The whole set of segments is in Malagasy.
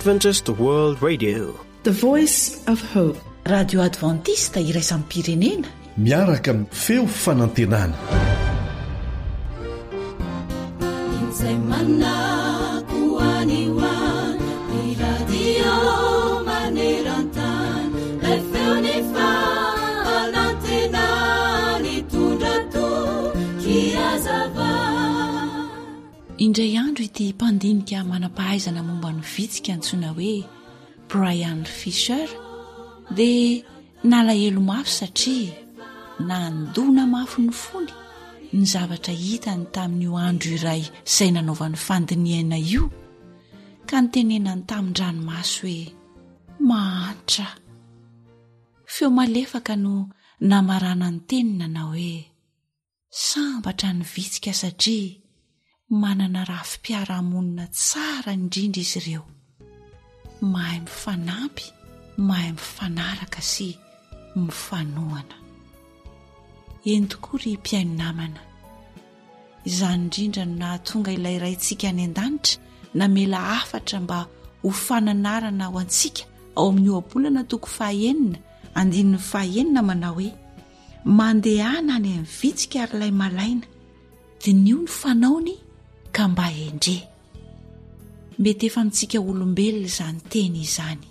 Adventist World Radio. The Voice of Hope. Radio Adventiste iraisam-pirenena. Miaraka amin'ny feo fanantenana. Izay manako any ho any, ny radio maneran-tany, ilay feon'ny fanantenana nitondra toky hazava. Indray andro ity mpandinika manam-pahaizana momba ny vitsika antsoina hoe Brian Fisher dia nalahelo mafy satria nandona mafy ny fony ny zavatra hitany tamin'io andro iray izay nanaovany fandinihana io ka nitenenany tamin-dranomaso hoe mahantra. Feo malefaka no namarana ny teniny nanao hoe Sambatra ny vitsika satria manana rafi-piarahamonina tsara indrindra izy ireo. Mahay mifanampy, mahay mifanaraka sy mifanohana. Eny tokoa ry mpihaino namana. Izany indrindra no nahatonga ilay Raintsika any an-danitra namela hafatra mba ho fananarana ho antsika ao amin'ny ohabolana toko fahenina andininy fahenina manao hoe Mandehana any amin'ny vitsika ry ilay malaina, diniho ny fanaony ka mba hendre. Mety efa amintsika olombelona izany teny izany.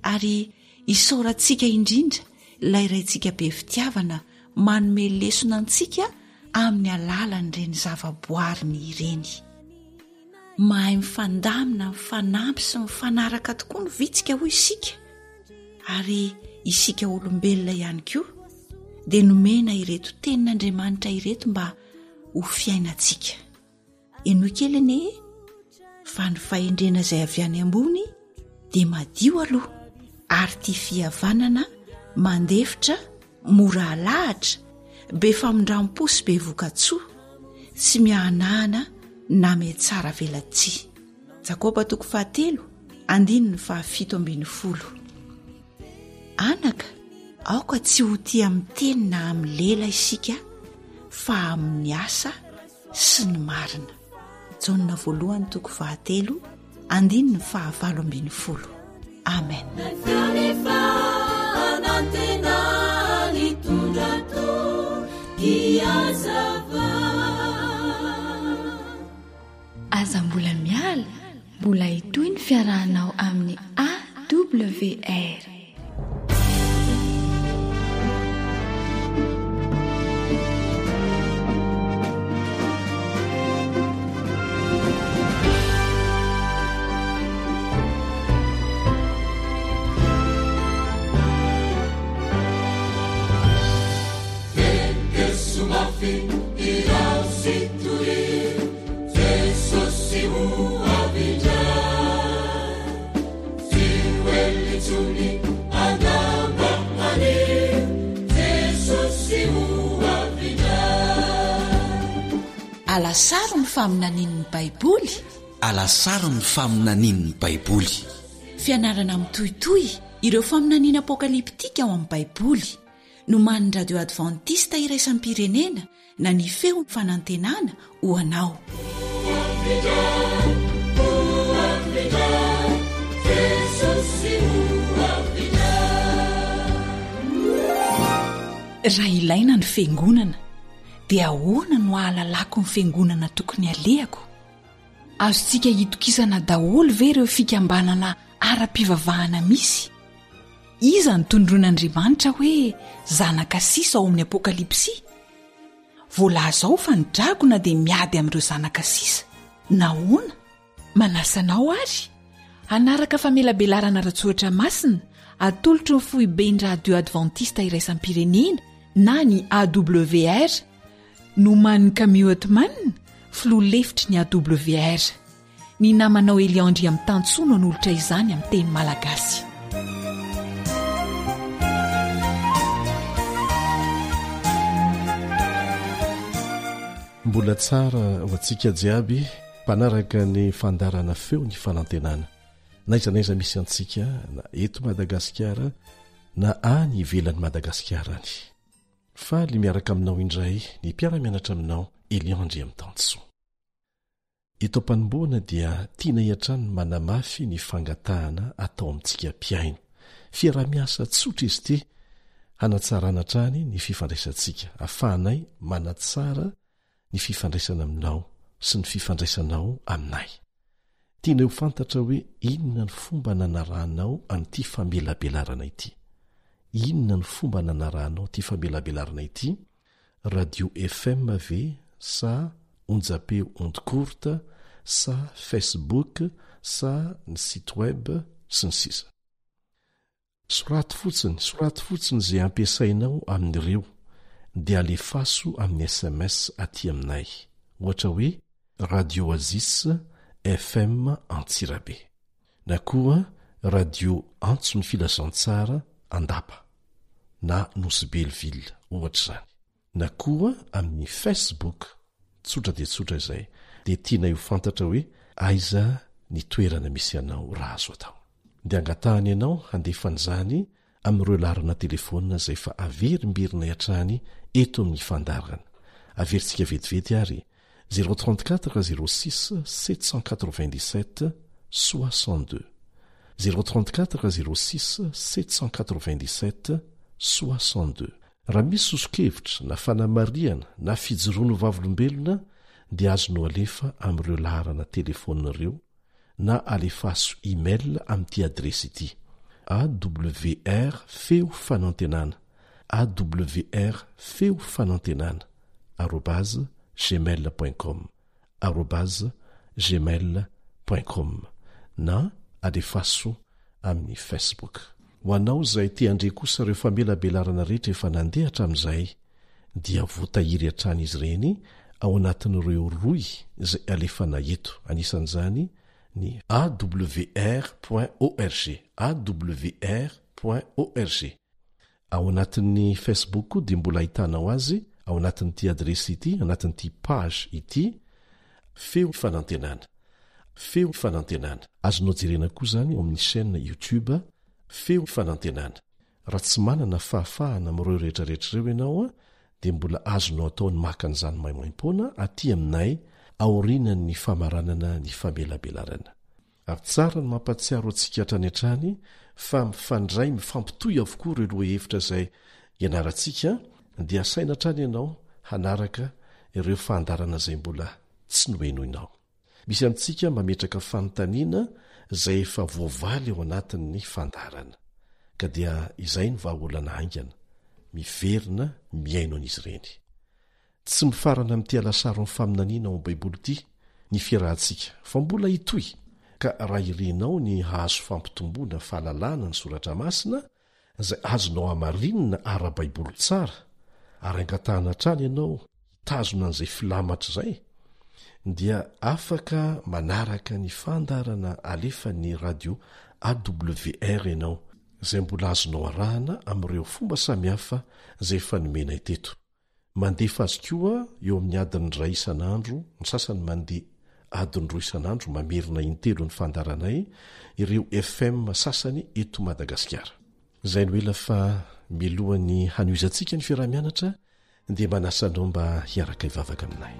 Ary isaorantsika indrindra ilay Raintsika be fitiavana manome lesona antsika amin'ny alalan'ireny zavaboariny ireny. Mahay mifandamina, mifanampy sy mifanaraka tokoa ny vitsika hoy isika ary isika olombelona ihany koa dia nomena ireto tenin'Andriamanitra ireto mba ho fiainantsika. Henoy kely anie e! Fa ny fahendrena izay avy any ambony dia madio aloha ary tia fihavanana, mandefitra, mora alahatra, be famindram-po sy be voka-tsoa, tsy miahanahana na mihatsara velatsihy. Jakoba toko fahatelo, andininy fahafito ambin'ny folo. Anaka, aoka tsy ho tia amin'ny teny na amin'ny lela isika fa amin'ny asa sy ny marina. Jaona voalohany toko fahatelo andininy fahavalo ambin'ny folo. Amen. Aza mbola miala, mbola hitohy ny fiarahanao amin'ny AWR. Alasaro ny faminanian'ny Baiboly. Alasaro ny faminanian'ny Baiboly. Fianarana mitohitohy ireo faminaniana apokalyptika ao amin'ny Baiboly. Nomanin'ny Radio Advantista Iraisam-pirenena na ny Feon'ny Fanantenana ho anao. Raha ilaina ny fiangonana, dia ahoana no ahalalako ny fiangonana tokony halehako? Azontsika itokisana daholo ve ireo fikambanana ara-pivavahana misy? Iza no tondroin'Andriamanitra hoe zanaka sisa ao amin'ny Apokalypsy? Voalaza ao fa ny dragona dia miady amin'ireo zanaka sisa. Nahoana? Manasa anao àry hanaraka famelabelarana ara-tsoratra masina atolotry ny foiben'ny Radio Advantista Iraisam-pirenena na ny AWR, nomanin'i Camille Ottman, filoha lefitry ny AWR. Ny namanao Elion Andriamitansoa no hanolotra izany amin'ny teny malagasy. Mbola tsara ho antsika jiaby mpanaraka ny fandaharana feo ny fanantenana n'aiza n'aiza misy antsika na eto Madagasikara na any ivelan'i Madagasikara any. Faly miaraka aminao indray ny mpiara-mianatra aminao Elion Andriamitansoa. Eto am-panombohana dia tianay hatrany ny manamafy ny fangatahana atao amintsika mpihaino. Fiaraha-miasa tsotra izy ity hanatsarana hatrany ny fifandraisantsika, ahafahanay manatsara ny fifandraisana aminao sy ny fifandraisanao aminay. Tianay ho fantatra hoe inona ny fomba nanarahanao an'ity famelabelarana ity. Inona ny fomba nanarahanao ity famelabelarana ity? Radio FM ve sa onjam-peo onde courte sa Facebook sa ny site web sy ny sisa. Soraty fotsiny, soraty fotsiny izay ampiasainao amin'ireo dia alefaso amin'ny sms aty aminay. Ohatra hoe Radio Oasis FM Antsirabe. Na koa Radio Antso ny Filazantsara Andapa na Nosy Belleville, ohatra izany. na koa amin'ny Facebook, tsotra dia tsotra izay, dia tianay ho fantatra hoe aiza ny toerana misy anao raha azo atao. Dia angatahana ianao handefa an'izany amin'ireo laharana telefaonina izay efa averimberinay hatrany eto amin'ny fandaharana. Averintsika vetivety ary, 034 06 797 62. 034 06 797 62. Raha misy soso-kevitra na fanamarihana na fijoroana ho vavolombelona dia azonao alefa amin'ireo laharana telefaonina ireo na alefaso email amin'ity adiresy ity, awr feo fanantenana, awr feo fanantenana, arobase gmail point com, arobase gmail point com na alefaso amin'ny Facebook. Ho anao izay te handre kosa ireo famelabelarana rehetra efa nandeha hatramin'izay dia voatahiry hatrany izy ireny ao anatin'ireo rohy izay alefanay eto, anisan'izany ny awr point org, awr point org. Ao anatin'ny Facebook koa dia mbola ahitanao azy ao anatin'ity adiresy ity, anatin'ity page ity, Feo Fanantenana. Feo Fanantenana. Azonao jerena koa izany ao amin'ny chaîne YouTube Feo Fanantenana. Raha tsy manana fahafahana amin'ireo rehetra rehetra ireo ianao dia mbola azonao atao ny maka an'izany maimaimpoana aty aminay aorianan'ny famaranana ny famelabelarana. Ary tsara ny mampahatsiaro antsika hatrany hatrany fa mifandray mifampitohy avokoa ireo lohahevitra izay ianarantsika dia asaina hatrany ianao hanaraka ireo fandaharana izay mbola tsy nohenoinao. Misy amintsika mametraka fanontaniana izay efa voavaly ao anatin'ny fandaharana. Ka dia izay no vahaolana haingana, miverina mihaino an'izy ireny. Tsy mifarana amin'ity alasaron'ny faminaniana ao amin'ny Baiboly ity ny fiarahantsika, fa mbola hitohy, ka raha irinao ny hahazo fampitomboana fahalalana ny Soratra Masina, izay azonao hamarinina ara-baiboly tsara, ary angatahana hatrany ianao hitazona an'izay filamatra izay, dia afaka manaraka ny fandaharana alefan'ny radio AWR ianao, izay mbola azonao arahana amin'ireo fomba samihafa izay efa nomenay teto. Mandefa azy koa eo amin'ny adiny iray isan'andro, ny sasany mandeha adiny roa isan'andro mamerina intelo ny fandaharanay ireo FM sasany eto Madagasikara. Izay no ela fa milohan'ny hanohizantsika ny fiaraha-mianatra dia manasa anao mba hiaraka hivavaka aminay.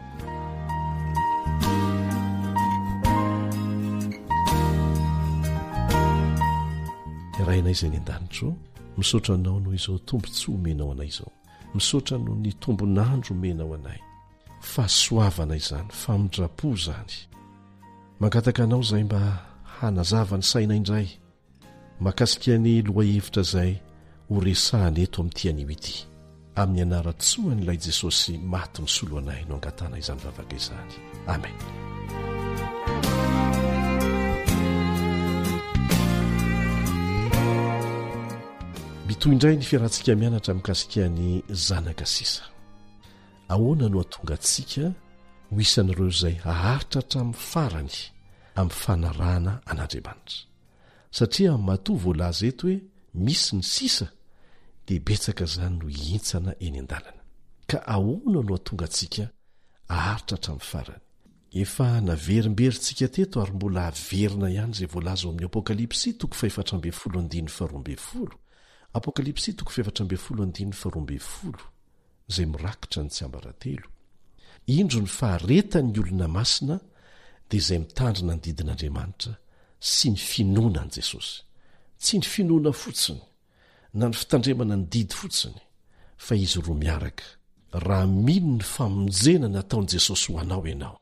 Rainay izay any an-danitro, misaotra anao noho izao tombontsoa omenao anay izao. Misaotra noho ny tombon'andro omenao anay. Fahasoavana izany, famindram-po izany. Mangataka anao izay mba hanazava ny saina indray mahakasika ny lohahevitra izay ho resahana eto amin'ity anio ity. Amin'ny anaran-tsoan'ilay Jesosy maty nisolo anay no angatahana izany vavaka izany. Amen. Mitohy indray ny fiarahantsika mianatra mikasika ny zanaka sisa. Ahoana no hahatonga antsika ho isan'ireo izay haharitra hatramin'ny farany amin'ny fanarahana an'Andriamanitra? Satria matoa voalaza eto hoe misy ny sisa dia betsaka izany no hihintsana eny an-dalana. Ka ahoana no hahatonga antsika haharitra hatramin'ny farany? Efa naverimberintsika teto ary mbola averina ihany izay voalaza ao amin'ny Apokalypsy toko fahefatra ambin'ny folo andininy faharoa ambin'ny folo, Apokalypsy toko fahefatra ambin'ny folo andininy faharoa ambin'ny folo, izay mirakitra ny tsiambaratelo. Indro ny faharetan'ny olona masina. dia izay mitandrina ny didin'Andriamanitra sy ny finoana an'i Jesosy. Tsy ny finoana fotsiny, na ny fitandremana ny didy fotsiny, fa izy roa miaraka. Raha mino ny famonjena nataon'i Jesosy ho anao ianao,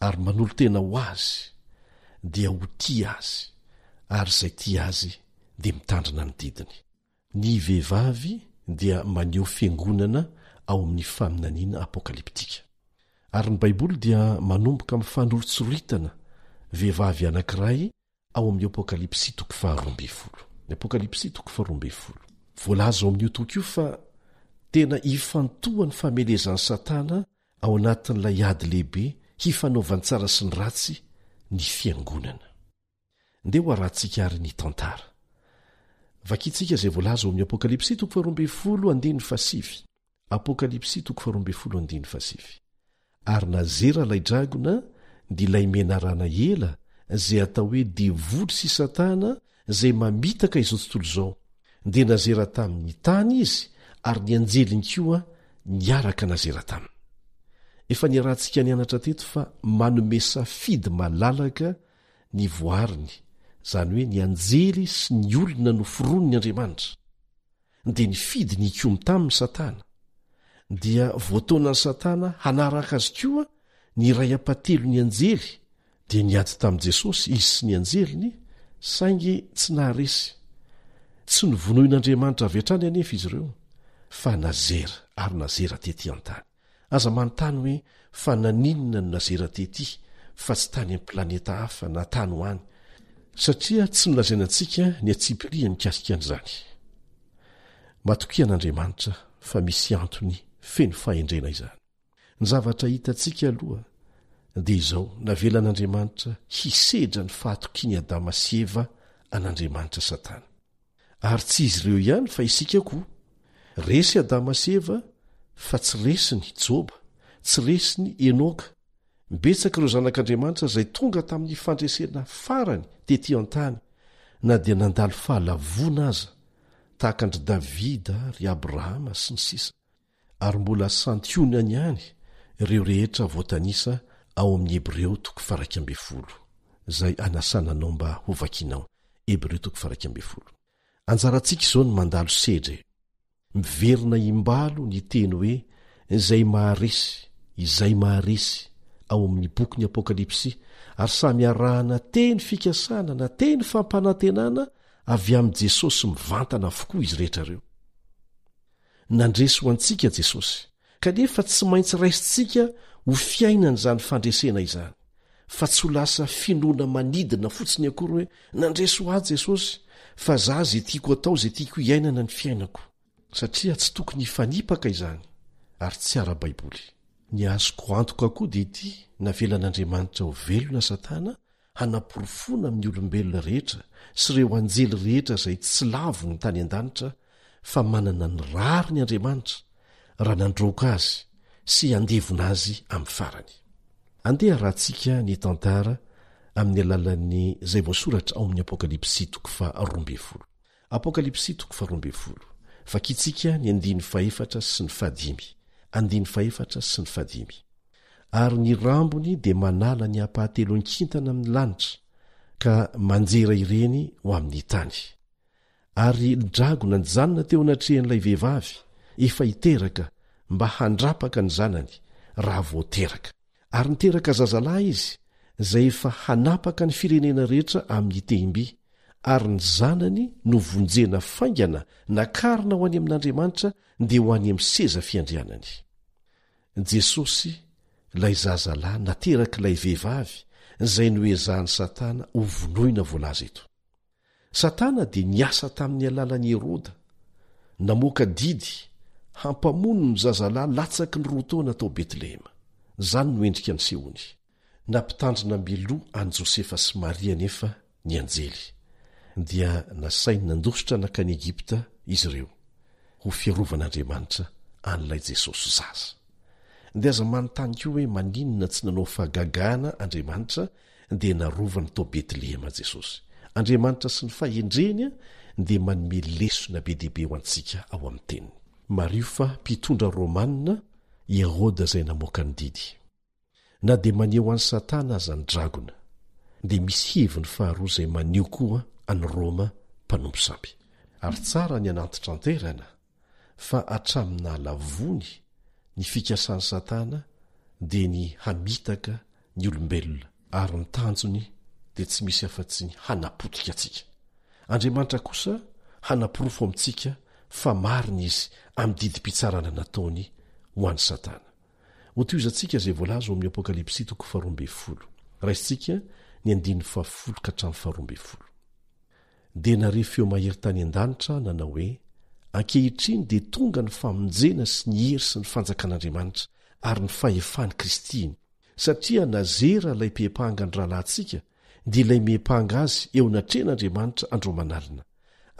ary manolo-tena ho Azy, dia ho tia Azy, ary izay tia Azy dia mitandrina ny didiny. Ny vehivavy dia maneho fiangonana ao amin'ny faminaniana apokalyptika. Ary ny Baiboly dia manomboka amin'ny fanoritsoritana vehivavy anankiray ao amin'ny Apokalypsy toko faharoambinifolo. Ny Apokalypsy toko faharoambinifolo. Voalaza ao amin'io toko io fa tena ifantohan'ny famelezan'i Satana ao anatin'ilay ady lehibe hifanaovan'ny tsara sy ny ratsy ny fiangonana. Ndeha ho arahantsika àry ny tantara. Vakintsika izay voalaza ao amin'ny Apokalypsy toko faharoambinifolo andininy fahasivy. Apokalypsy toko faharoambinifolo andininy fahasivy. Ary nazera ilay dragona, dia ilay menarana ela, izay atao hoe devoly sy Satana, izay mamitaka izao tontolo izao. Dia nazera tamin'ny tany izy, ary ny anjeliny koa niaraka nazera taminy. Efa niarahantsika nianatra teto fa manome safidy malalaka ny voariny, izany hoe ny anjely sy ny olona noforoniny Andriamanitra, dia nifidy ny hikomy taminy Satana, dia voataonan'i Satana hanaraka azy koa ny iray ampatelon'ny anjely, dia niady tamin'i Jesosy izy sy ny anjeliny, saingy tsy naharesy. Tsy novonoin'Andriamanitra avy hatrany anefa izy ireo, fa nazera, ary nazera tetỳ an-tany. Aza manontany hoe fa naninona no nazera tety fa tsy tany amin'ny planeta hafa na tany ho any, satria tsy nolazaina antsika ny antsipiriany mikasika an'izany. Matokia an'Andriamanitra fa misy antony feno fahendrena izany. Ny zavatra hitantsika aloha dia izao, navelan'Andriamanitra hisedra ny fahatokian'i Adama sy Eva an'Andriamanitra Satana. Ary tsy izy ireo ihany fa isika koa. Resy Adama sy Eva fa tsy resiny Joba, tsy resiny Enoka. Betsaka ireo zanak'Andriamanitra izay tonga tamin'ny fandresena farany tetỳ an-tany, na dia nandalo fahalavoana aza, tahaka an-dry Davida, ry Abrahama, sy ny sisa. Ary mbola santionany ihany ireo rehetra voatanisa ao amin'ny Hebreo toko faha-11, izay anasana anao mba hovakinao. Hebreo toko faha-11. Anjarantsika izao ny mandalo sedra e! Miverina imbalo ny teny hoe izay maharesy, izay maharesy, ao amin'ny bokin'ny Apokalypsy, ary samy arahana teny fikasana na teny fampanantenana avy amin'i Jesosy mivantana avokoa izy rehetra ireo. Nandresy ho antsika Jesosy, kanefa tsy maintsy raisintsika ho fiainana izany fandresena izany, fa tsy ho lasa finoana manidina fotsiny akory hoe nandresy ho ahy Jesosy, fa za ze tiako atao ze tiako hiainana ny fiainako. Satria tsy tokony hifanipaka izany ary tsy ara-baiboly. Ny azoko antoka koa dia ity, navelan'Andriamanitra ho velona Satana hanaporofoana amin'ny olombelona rehetra sy ireo anjely rehetra izay tsy lavony tany an-danitra fa manana ny rariny Andriamanitra raha nandroaka azy sy handevona azy amin'ny farany. Andeha harahantsika ny tantara amin'ny alalan'ny izay voasoratra ao amin'ny Apokalypsy toko faha-12. Apokalypsy toko faha-12. Vakintsika ny andininy fahefatra sy ny fahadimy. Andininy fahefatra sy ny fahadimy. Ary ny rambony dia manala ny ampahatelon'ny kintana amin'ny lanitra, ka manjera ireny ho amin'ny tany. Ary ny dragona nijanona teo anatrehan'ilay vehivavy efa hiteraka mba handrapaka ny zanany raha vao teraka. Ary niteraka zazalahy izy, izay efa hanapaka ny firenena rehetra amin'ny tehim-by, ary ny zanany novonjena faingana nakarina ho any amin'Andriamanitra dia ho any amin'ny seza fiandrianany. Jesosy, ilay zazalahy naterak'ilay vehivavy izay noezahan'i Satana hovonoina voalaza eto. Satana dia niasa tamin'ny alalan'i Heroda, namoaka didy hampamono ny zazalahy latsaky ny roa taona tao Betlehema. Izany no endrika nisehoany. Nampitandrina mialoha an'i Josefa sy Maria anefa ny anjely, dia nasainy nandositra nankany Egypta izy ireo, ho fiarovan'Andriamanitra an'ilay Jesosy zaza. Dia aza manontany koa hoe maninona tsy nanao fahagagana Andriamanitra dia narovany tao Betlehema Jesosy. Andriamanitra sy ny fahendreny dia manome lesona be dia be ho antsika ao amin'ny Teniny. Mariho fa mpitondra romana i Heroda izay namoaka ny didy. Na dia maneho an'i Satana aza ny dragona, dia misy heviny faharoa izay maneho koa an'i Roma mpanompo sampy. Ary tsara ny hanantitranterana fa hatramin'ny nahalavoany ny fikasan'i Satana dia ny hamitaka ny olombelona, ary ny tanjony dia tsy misy afa-tsy ny hanapotika antsika. Andriamanitra kosa hanaporofo amintsika fa marina izy amin'ny didim-pitsarana nataony ho an'i Satana. Hotohizantsika izay voalaza ao amin'ny Apokalypsy toko faharoambinifolo. Raisintsika ny andininy fahafolo ka hatramin'ny faharoambinifolo. Dia nare feo mahery tany an-danitra aho nanao hoe, Ankehitriny dia tonga ny famonjena sy ny hery sy ny fanjakan'Andriamanitra ary ny fahefan'i Kristiny, satria nazera ilay mpiampanga ny rahalahintsika, dia ilay miampanga azy eo anatrehan'Andriamanitra andro aman'alina,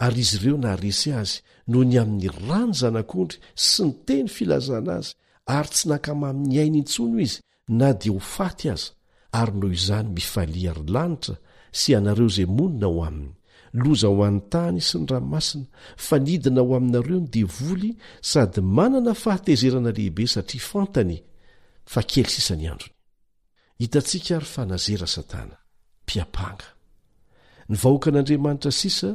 ary izy ireo naharesy azy noho ny amin'ny ràn'ny Zanak'ondry sy ny teny filazana azy, ary tsy nankamamy ny ainy intsony izy na dia ho faty aza, ary noho izany mifalia ry lanitra sy ianareo izay monina ao aminy, loza ho an'ny tany sy ny ranomasina, fa nidina ho aminareo ny devoly sady manana fahatezerana lehibe satria fantany fa kely sisa ny androny. Hitantsika àry fa nazera Satana, mpiampanga. Ny vahoakan'Andriamanitra sisa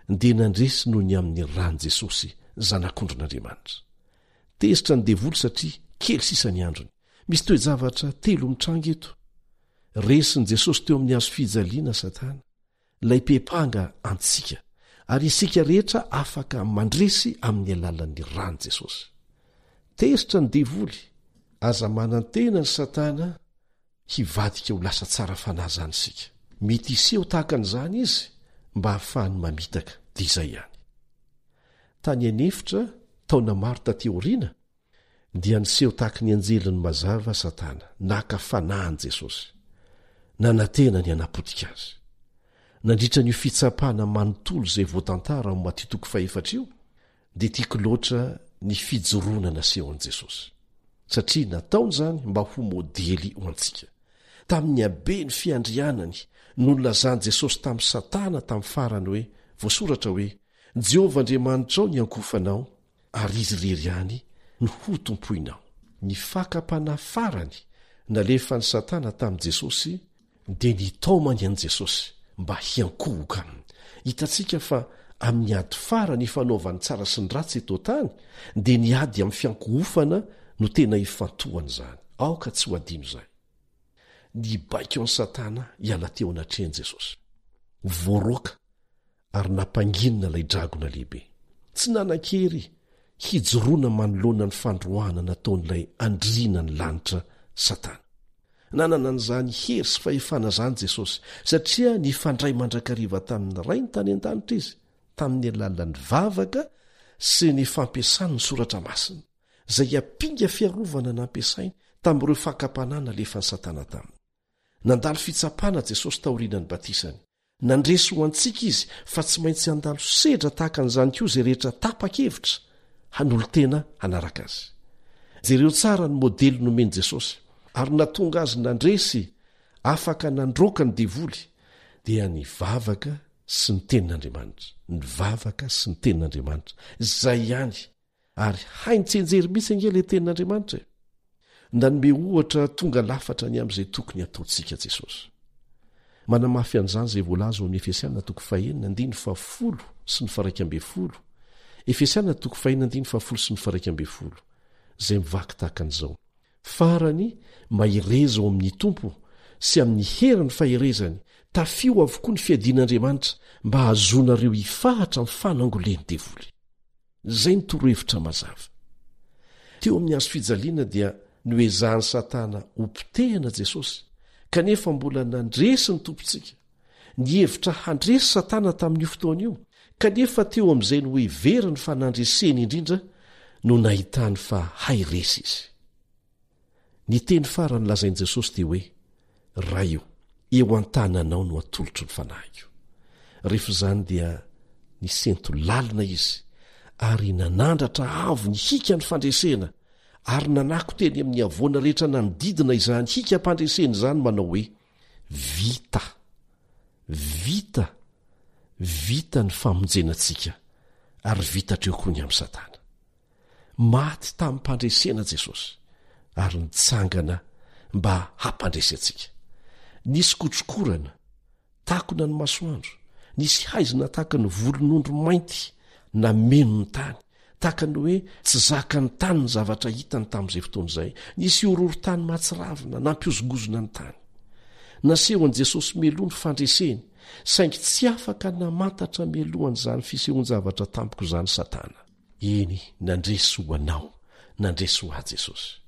dia nandresy noho ny amin'ny ran'i Jesosy, Zanak'ondrin'Andriamanitra. Tezitra ny Devoly satria kely sisa ny androny. Misy toe-javatra telo mitranga eto. Resin'i Jesosy teo amin'ny hazo fijaliana Satana. ilay mpepanga antsika, ary isika rehetra afaka mandresy amin'ny alalan'ny ran'i Jesosy. Tezitra ny devoly, aza manantena ny Satana hivadika ho lasa tsara fanahy izany isika. Mety hiseho tahaka an'izany izy mba hahafahany mamitaka, dia izay ihany. Tany an'efitra, taona maro taty aoriana, dia niseho tahaky ny anjelin'ny mazava Satana, naka fanahy an'i Jesosy. Nanantena ny hanapotika azy. Nandritra an'io fitsapana manontolo izay voatantara ao Matio toko fahefatra io, dia tiako loatra ny fijoroana nasehon'i Jesosy. Satria nataony izany mba ho modely ho antsika. Tamin'ny haben'ny fiandrianany no nilazan'i Jesosy tamin'i Satana tamin'ny farany hoe, Voasoratra hoe, Jehovah Andriamanitrao ny ankofanao, ary Izy irery ihany no hotompoinao. Ny fakam-panahy farany nalefan'i Satana tamin'i Jesosy dia nitaomany an'i Jesosy mba hiankohoka aminy. Hitantsika fa amin'ny ady farany ifanaovan'ny tsara sy ny ratsy eto an-tany, dia ny ady amin'ny fiankohofana no tena ifantohan'izany. Aoka tsy ho adino izay. Nibaiko an'i Satana hiala teo anatrehan'i Jesosy. Voaroaka ary nampanginina ilay dragona lehibe. Tsy nanan-kery hijoroana manoloana ny fandroahana nataon'ilay andriana ny lanitra, Satana. Nanana an'izany hery sy fahefana izany Jesosy, satria nifandray mandrakariva tamin'ny Rainy tany an-danitra izy, tamin'ny alalan'ny vavaka sy ny fampiasany ny Soratra Masina, izay ampinga fiarovana nampiasainy tamin'ireo fakam-panahy nalefan'i Satana taminy. Nandalo fitsapana Jesosy taorianan'ny batisany. Nandresy ho antsika izy fa tsy maintsy handalo sedra tahaka an'izany koa izay rehetra tapa-kevitra hanolo-tena hanaraka azy. Jereo tsara ny modely nomen'i Jesosy, ary nahatonga azy nandresy afaka nandroaka ny devoly, dia ny vavaka sy ny tenin'Andriamanitra. Ny vavaka sy ny tenin'Andriamanitra. Izay ihany. Ary hainy tsianjery mihitsy ange ilay tenin'Andriamanitra e! Nanome ohatra tonga lafatra ny amin'izay tokony hataontsika Jesosy. Manamafy an'izany izay voalaza ao amin'ny Efesiana toko fahenina andininy fahafolo sy ny faraika ambin'ny folo, Efesiana toko fahenina andininy fahafolo sy ny faraika ambin'ny folo, izay mivaky tahaka an'izao, Farany, mahereza ao amin'ny Tompo sy amin'ny herin'ny faherezany, tafio avokoa ny fiadian'Andriamanitra mba hahazoanareo hifahatra amin'ny fanangolen'ny devoly. Izay ny torohevitra mazava. Teo amin'ny hazo fijaliana dia noezahan'i Satana hopotehina Jesosy, kanefa mbola nandresy ny Tompontsika. Nihevitra handresy Satana tamin'io fotoana io, kanefa teo amin'izay noheveriny fa nandreseny indrindra no nahitany fa hay resy izy. Ny teny farany lazain'i Jesosy dia hoe, Ray ô, eo an-tananao no atolotro ny fanahiko. Rehefa izany dia nisento lalina izy, ary nanandratra avo ny hikan'ny fandresena, ary nanako teny amin'ny havoana rehetra nanodidina izany hikam-pandresena izany manao hoe, Vita! Vita! Vita ny famonjena antsika, ary vita hatreo koa ny amin'i Satana. Maty tamim-pandresena Jesosy ary nitsangana mba hampandresy antsika. Nisy kotrokorana, takona ny masoandro, nisy haizina tahaka ny volon'ondry mainty nameno ny tany, tahaka ny hoe tsy zakan'ny tany ny zavatra hitany tamin'izay fotoana izay. Nisy horohorontany mahatsiravina nampihozongozona ny tany. Nasehon'i Jesosy mialoha ny fandreseny, saingy tsy afaka namantatra mialoha an'izany fisehoan-javatra tampoka izany Satana. Eny, nandresy ho anao, nandresy ho ahy Jesosy.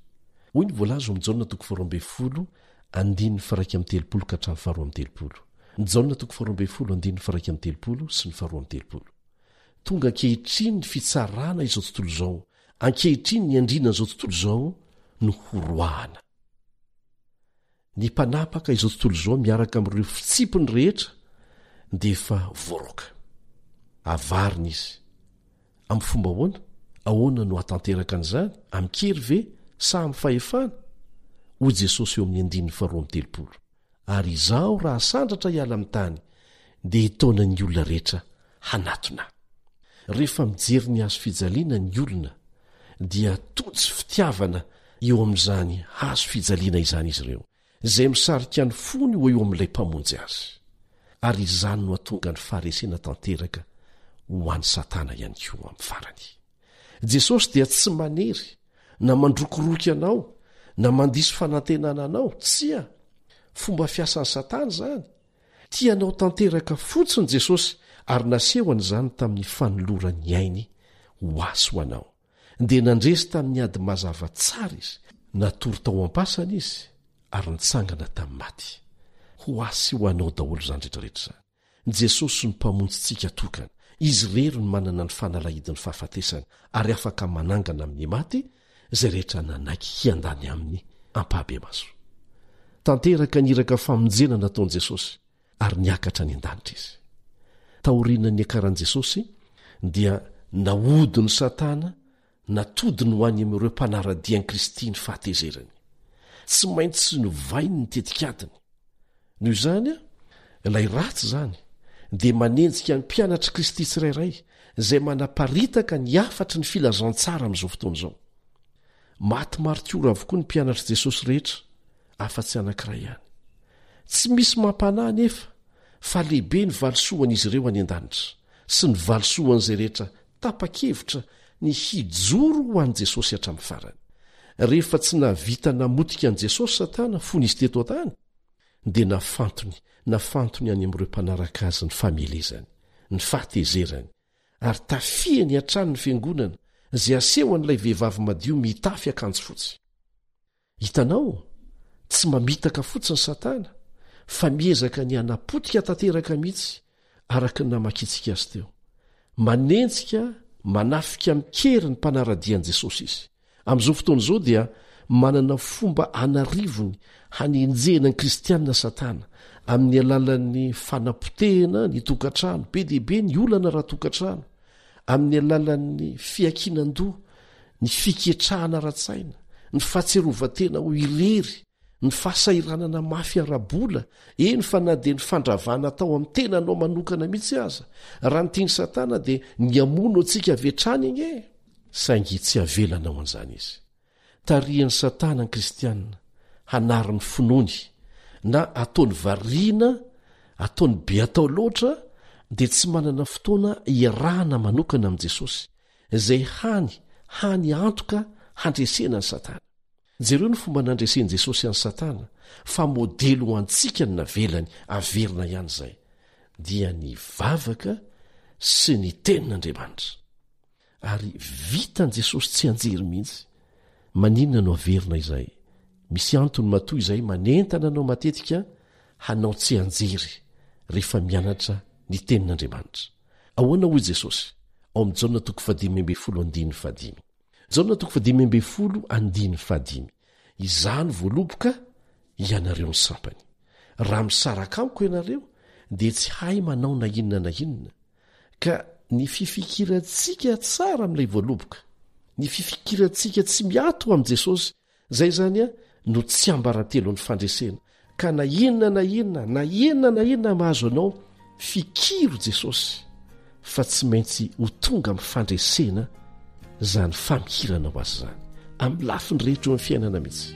Hoy ny voalaza ao amin'ny Jaona toko faharoambinifolo andininy faha-31 ka hatramin'ny faharoambitelopolo. Jaona toko faharoambinifolo andininy faha-31 sy ny faharoambitelopolo. Tonga ankehitriny ny fitsarana izao tontolo izao, ankehitriny ny andrianan'izao tontolo izao no horoahana. Ny mpanapaka izao tontolo izao miaraka amin'ireo fitsipiny rehetra dia efa voaroaka. Avarina izy. Amin'ny fomba ahoana? Ahoana no hahatanteraka an'izany? Amin-kery ve sa amin'ny fahefana? Hoy Jesosy eo amin'ny andininy faharoa amby 30, Ary Izaho raha asandratra hiala amin'ny tany, dia hitaona ny olona rehetra hanatona Ahy. Rehefa mijery ny hazo fijaliana ny olona dia tojo fitiavana eo amin'izany hazo fijaliana izany izy ireo, izay misarika ny fony ho eo amin'ilay Mpamonjy azy. Ary izany no hahatonga ny faharesena tanteraka ho an'i Satana ihany koa amin'ny farany. Jesosy dia tsy manery na mandrokoroky anao na mandiso fanantenana anao, tsia, fomba fiasan'i Satana izany. Tia anao tanteraka fotsiny Jesosy ary nasehony izany tamin'ny fanolorany ny ainy ho ahy sy ho anao. Dia nandresy tamin'ny ady mazava tsara izy, natory tao am-pasana izy ary nitsangana tamin'ny maty. Ho ahy sy ho anao daholo izany rehetrarehetra izany. Jesosy no Mpamonjintsika tokana. Izy irery no manana ny fanalahidin'ny fahafatesana ary afaka manangana amin'ny maty izay rehetra nanaiky hiandany aminy ampahabemaso. Tanteraka ny iraka famonjena nataon'i Jesosy ary niakatra any an-danitra izy. Taorian'ny niakaran'i Jesosy dia nahodin'i Satana natodiny ho any amin'ireo mpanara-dia an'i Kristy ny fahatezerany. Tsy maintsy novainy ny tetikadiny. Noho izany, ilay ratsy izany dia manenjika ny mpianatr'i Kristy tsirairay izay manaparitaka ny hafatry ny filazantsara amin'izao fotoana izao. Maty maritiora avokoa ny mpianatr'i Jesosy rehetra, afa-tsy anankiray ihany. Tsy misy mampanahy anefa fa lehibe ny valisoan'izy ireo any an-danitra, sy ny valisoan'izay rehetra tapa-kevitra ny hijoro ho an'i Jesosy hatramin'ny farany. Rehefa tsy nahavita namotika an'i Jesosy Satana fony izy teto an-tany, dia nafantony, nafantony any amin'ireo mpanaraka azy ny famelezany, ny fahatezerany, ary tafihany hatrany ny fiangonana, izay asehon'ilay vehivavy madio mitafy akanjo fotsy. Hitanao? Tsy mamitaka fotsiny Satana, fa miezaka ny hanapotika tanteraka mihitsy, araka ny namakiantsika azy teo. Manenjika, manafika amin-kery ny mpanara-dia an'i Jesosy izy. Amin'izao fotoana izao dia manana fomba an'arivony hanenjehana ny Kristianina Satana, amin'ny alalan'ny fanapotehana ny tokantrano, be dia be ny olana ara-tokantrano, amin'ny alalan'ny fiankinan-doha, ny fiketrahana ara-tsaina, ny fahatsiarovan-tena ho irery, ny fahasahiranana mafy ara-bola, eny fa na dia ny fandravana atao amin'ny tenanao manokana mihitsy aza. Raha ny tian'i Satana dia ny hamono antsika avy hatrany ange! Saingy tsy avelanao an'izany izy. Tarihan'i Satana ny Kristianina hanary ny finoany, na ataony variana, ataony be atao loatra, dia tsy manana fotoana iarahana manokana amin'i Jesosy, izay hany, hany antoka handresena an'i Satana. Jereo ny fomba nandresen'i Jesosy an'i Satana, fa modely ho antsika ny navelany, averina ihany izay, dia ny vavaka sy ny Tenin'Andriamanitra. Ary vitan'i Jesosy tsianjery mihitsy. Maninona no averina izay? Misy antony matoa izay manentana anao matetika hanao tsianjery rehefa mianatra ny Tenin'Andriamanitra. Ahoana hoy Jesosy ao amin'ny Jaona toko fahadimy ambinifolo andininy fahadimy? Jaona toko fahadimy ambinifolo andininy fahadimy, Izaho no voaloboka, ianareo ny sampany. Raha misaraka amiko ianareo, dia tsy hay manao na inona na inona. Ka ny fifikirantsika tsara amin'ilay voaloboka, ny fifikirantsika tsy miato amin'i Jesosy, izay izany no tsiambaratelon'ny fandresena. Ka na inona na inona, na inona na inona mahazo anao, fikiro Jesosy fa tsy maintsy ho tonga amin'ny fandresena izany famikiranao azy izany, amin'ny lafiny rehetra eo amin'ny fiainana mihitsy.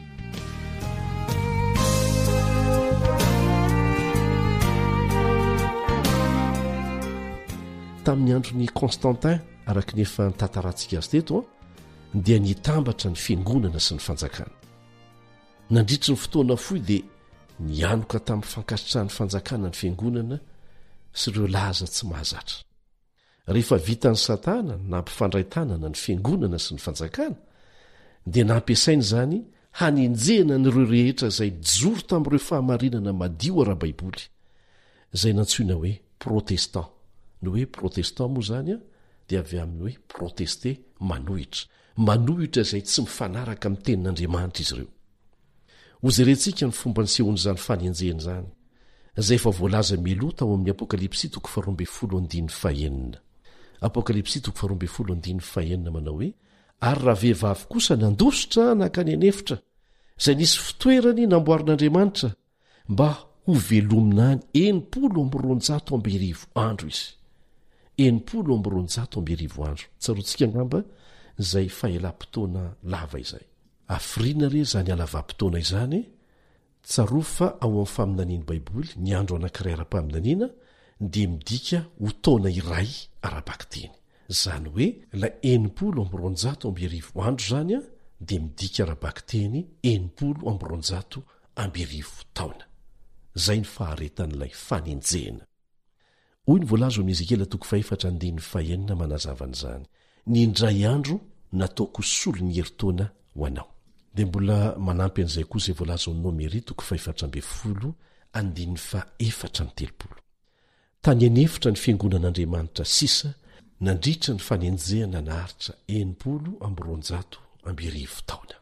Tamin'ny andron'i Constantin, araka ny efa nitantarantsika azy teto, dia nitambatra ny fiangonana sy ny fanjakana. Nandritry ny fotoana fohy dia nianoka tamin'ny fankasitrahan'ny fanjakana ny fiangonana sy ireo laza tsy mahazatra. Rehefa vitan'i Satana ny nampifandray tanana ny fiangonana sy ny fanjakana, dia nampiasainy izany hanenjehana an'ireo rehetra izay nijoro tamin'ireo fahamarinana madio ara-baiboly, izay nantsoina hoe protestant. Ny hoe protestant moa izany dia avy amin'ny hoe protester, manohitra. Manohitra izay tsy mifanaraka amin'ny tenin'Andriamanitra izy ireo. Hojerentsika ny fomba nisehoan'izany fanenjehana izany, izay efa voalaza mialoha tao amin'ny Apokalypsy toko faharoambinifolo andininy fahenina. Apokalypsy toko faharoambinifolo andininy fahenina manao hoe, Ary ravehivavy kosa nandositra nankany an'efitra, izay nisy fitoerany namboarin'Andriamanitra, mba hovelomina any 260 andro izy. 260 andro. Tsaroantsika angamba izay fahelam-potoana lava izay. Hafiriana re izany halavam-potoana izany? Tsarovy fa ao amin'ny faminanian'ny Baiboly, ny andro anankiray ara-paminaniana dia midika ho taona iray ara-bakiteny. Izany hoe ilay 260 andro izany dia midika ara-bakiteny 260 taona. Izay ny faharetan'ilay fanenjehana. Hoy ny voalaza ao amin'ny Ezekiela toko fahefatra andininy fahenina manazava an'izany, Ny indray andro nataoko ho solon'ny herintaona ho anao. Dia mbola manampy an'izay koa izay voalaza ao Nomery toko fahefatra ambin'ny folo andininy fahefatra amby telopolo. Tany an'efitra ny fiangonan'Andriamanitra sisa nandritra ny fanenjehana naharitra 260 taona.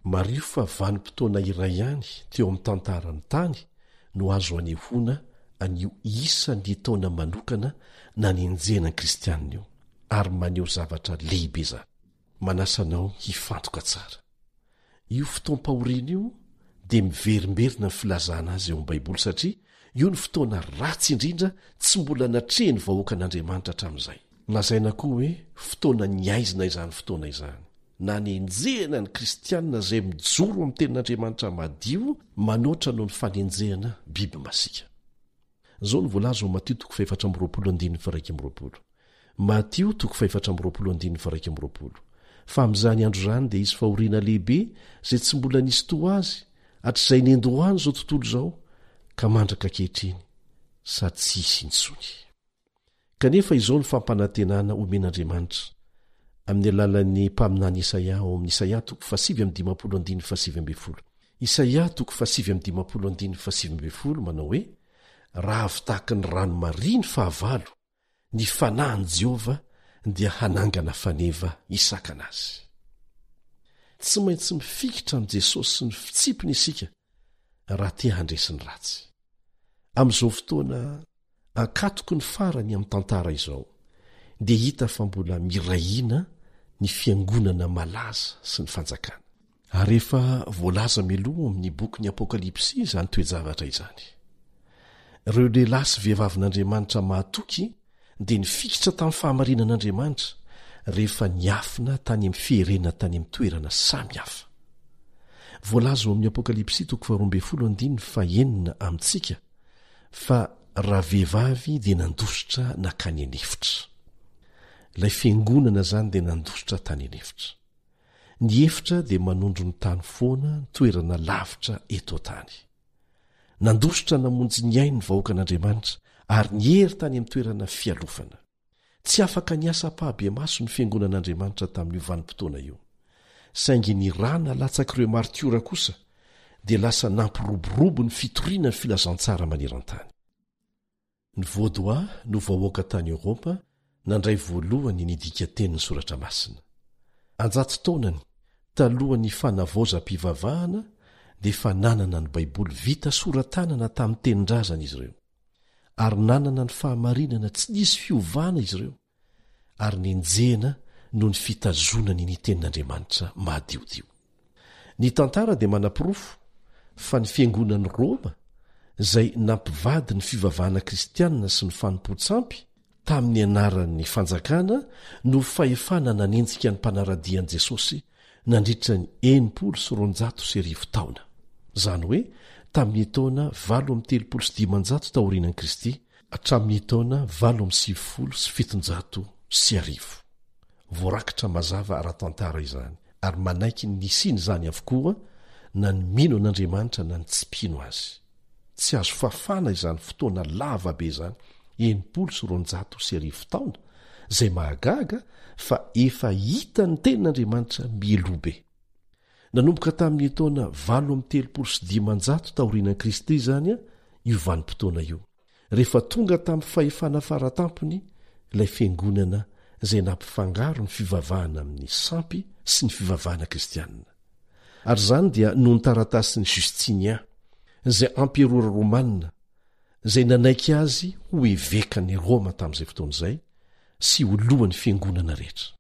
Mariho fa vanim-potoana iray ihany teo amin'ny tantaran'ny tany no azo anehoana an'io isan'ny taona manokana nanenjehana ny Kristianina io, ary maneho zavatra lehibe izany. Manasa anao hifantoka tsara. Io fotoam-pahoriana io dia miverimberina ny filazana azy ao amin'ny Baiboly satria io no fotoana ratsy indrindra tsy mbola natrehin'ny vahoakan'Andriamanitra hatramin'izay. Lazaina koa hoe fotoana niaizina izany fotoana izany. Nanenjehana ny Kristianina izay mijoro amin'ny Tenin'Andriamanitra madio manoatra noho ny fanenjehana biby masiaka. Izao no voalaza ao Matio toko fahefatra amby roapolo andininy faha-iraika amby roapolo. Matio toko fahefatra amby roapolo andininy faha-iraika amby roapolo. Fa amin'izany andro izany dia hisy fahoriana lehibe izay tsy mbola nisy toa azy hatrizay nendohany izao tontolo izao ka mandraka ankehitriny sady tsy hisy intsony. Kanefa izao no fampanantenana omen'Andriamanitra, amin'ny alalan'ny mpaminany Isaia ao amin'ny Isaia toko fahasivy amby dimampolo andininy fahasivy ambin'ny folo. Isaia toko fahasivy amby dimampolo andininy fahasivy ambin'ny folo manao hoe, Raha avy tahaky ny rano maria ny fahavalo, ny fanahin'i Jehovah dia hanangana faneva hisakana azy. Tsy maintsy mifikitra amin'i Jesosy sy ny fitsipiny isika raha te handresy ny ratsy. Amin'izao fotoana ankatoky ny farany amin'ny tantara izao, dia hita fa mbola miray hina ny fiangonana malaza sy ny fanjakana. Ary efa voalaza mialoha ao amin'ny bokin'ny Apokalypsy izany toe-javatra izany. Ireo lehilahy sy vehivavin'Andriamanitra mahatoky dia nifikitra tamin'ny fahamarinan'Andriamanitra rehefa niafina tany amin'ny fierena tany amin'ny toerana samy hafa. Voalaza ao amin'ny Apokalypsy toko faharoambinifolo andininy fahenina amintsika fa ravehivavy dia nandositra nankany an'efitra. Ilay fiangonana izany dia nandositra tany an'efitra. Ny efitra dia manondro ny tany foana, ny toerana lavitra eto an-tany. Nandositra namonjy ny ainy ny vahoakan'Andriamanitra ary niery tany amin'ny toerana fialofana. Tsy afaka niasa ampahabemaso ny fiangonan'Andriamanitra tamin'io vanim-potoana io. Saingy ny ra nalatsak'ireo maritiora kosa dia lasa nampiroborobo ny fitoriana ny filazantsara maneran-tany. Ny Vaudois no vahoaka tany Eoropa nandray voalohany ny dikan-tenin'ny Soratra Masina. An-jato taonany talohan'ny Fanavaozam-pivavahana dia efa nanana ny Baiboly vita sora-tanana tamin'ny tenin-drazany izy ireo. Ary nanana ny fahamarinana tsy nisy fiovana izy ireo. ary nenjehina noho ny fitazonany ny Tenin'Andriamanitra madiodio. Ny tantara dia manaporofo fa ny Fiangonan'i Roma, izay nampivady ny fivavahana kristianina sy ny fanompoan-tsampy tamin'ny anaran'ny Fanjakana no fahefana nanenjika ny mpanara-dia an'i Jesosy nandritra ny 1260 taona, izany hoe tamin'ny taona 538 taorianan'i Kristy. Hatramin'ny taona 1798. Voarakitra mazava ara-tantara izany, ary manaiky ny nisian'izany avokoa na ny mino an'Andriamanitra na ny tsy mpino azy. Tsy azo fafana izany fotoana lava be izany, 1260 taona, izay mahagaga fa efa hitan'ny Tenin'Andriamanitra mialoha be. Nanomboka tamin'ny taona 538 taorianan'i Kristy izany io vanim-potoana io, rehefa tonga tamin'ny fahefana faratampony ilay fiangonana izay nampifangaro ny fivavahana amin'ny sampy sy ny fivavahana kristianina. Ary izany dia noho ny taratasin'i Justinien, izay amperora romanina, izay nanaiky azy ho evekan'i Roma tamin'izay fotoana izay sy ho lohan'ny fiangonana rehetra.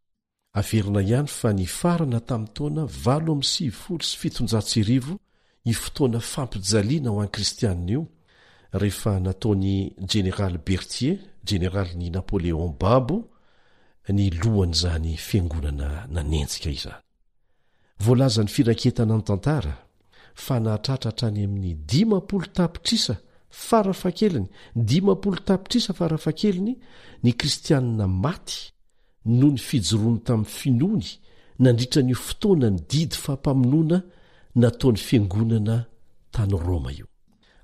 Averina ihany fa nifarana tamin'ny taona 1798 io fotoana fampijaliana ho an'ny Kristianina io, rehefa nataon'i Jeneraly Berthier, jeneralin'i Napoléon babo, ny lohan'izany fiangonana nanenjika izany. Voalazan'ny firaketana ny tantara fa nahatratra hatrany amin'ny 50 tapitrisa farafahakeliny, 50 tapitrisa farafahakeliny, ny Kristianina maty noho ny fijoroany tamin'ny finoany nandritra an'io fotoana ny didy fampamonoana nataon'ny fiangonana tany Roma io.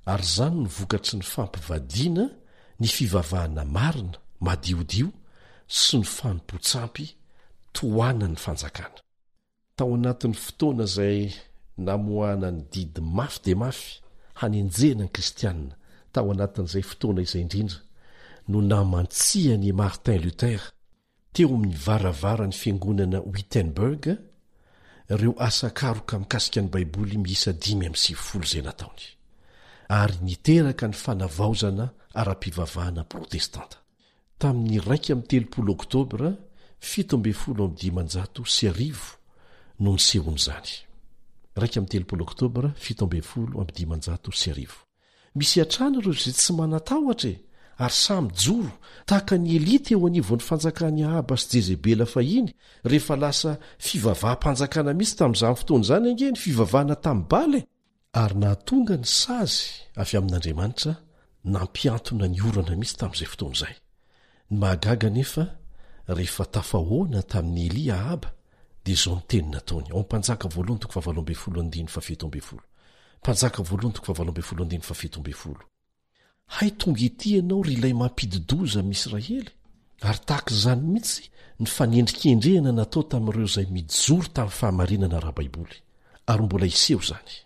Ary izany no vokatry ny fampivadiana ny fivavahana marina, madiodio, sy ny fanompoan-tsampy tohanan'ny fanjakana. Tao anatin'ny fotoana izay namoahana ny didy mafy dia mafy hanenjehana ny Kristianina, tao anatin'izay fotoana izay indrindra no namantsihan'i Martin Luther teo amin'ny varavaran'ny fiangonana Wittenberg ireo asa karoka mikasika ny Baiboly miisa 95 izay nataony, ary niteraka ny fanavaozana ara-pivavahana protestanta. Tamin'ny 31 Oktobra 1517 no nisehoan'izany. 31 Oktobra 1517. Misy hatrany ireo izay tsy manan-tahotra e! Ary sahy mijoro, tahaka an'i Elia teo anivon'ny fanjakan'i Ahaba sy Jezebela fahiny, rehefa lasa fivavaham-panjakana mihitsy tamin'izany fotoana izany ange ny fivavahana tamin'i Bala e! Ary nahatonga ny sazy avy amin'Andriamanitra nampihantona ny orana mihitsy tamin'izay fotoana izay. Ny mahagaga anefa, rehefa tafahoana tamin'i Elia Ahaba, dia izao ny teny nataony, ao amin'ny Mpanjaka voalohany toko fahavalo ambin'ny folo andininy fahafito ambin'ny folo. Mpanjaka voalohany toko fahavalo ambin'ny folo andininy fahafito ambin'ny folo. Hay tonga ety ianao ry ilay mampidi-doza amin'i Israely? Ary tahaka izany mihitsy ny fanendrikendrehana natao tamin'ireo izay mijoro tamin'ny fahamarinana ara-baiboly. Ary mbola hiseho izany.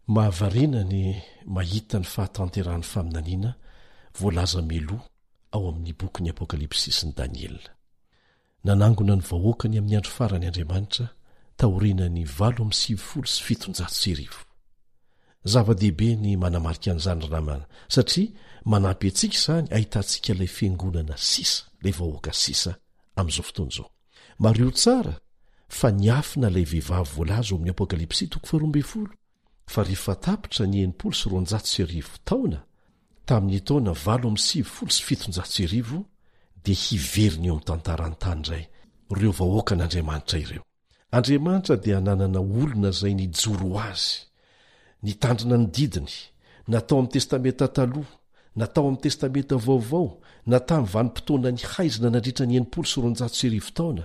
Mahavariana ny mahita ny fahatanterahan'ny faminaniana voalaza mialoha ao amin'ny bokin'ny Apokalypsy sy ny Daniela. Nanangona ny vahoakany amin'ny andro farany Andriamanitra taorianan'ny 1798. Zava-dehibe ny manamarika an'izany ry namana, satria manampy antsika izany hahitantsika ilay fiangonana sisa, ilay vahoaka sisa amin'izao fotoana izao. Mariho tsara fa niafina ilay vehivavy voalaza ao amin'ny Apokalypsy toko faharoa ambin'ny folo, fa rehefa tapitra ny 1260 taona, tamin'ny taona 1798, dia hiverina eo amin'ny tantaran'ny tany indray ireo vahoakan'Andriamanitra ireo. Andriamanitra dia nanana olona izay nijoro ho Azy, nitandrina ny didiny, na tao amin'ny Testamenta Taloha, na tao amin'ny Testamenta Vaovao, na tamin'ny vanim-potoanan'ny haizina nandritra ny 1260 taona,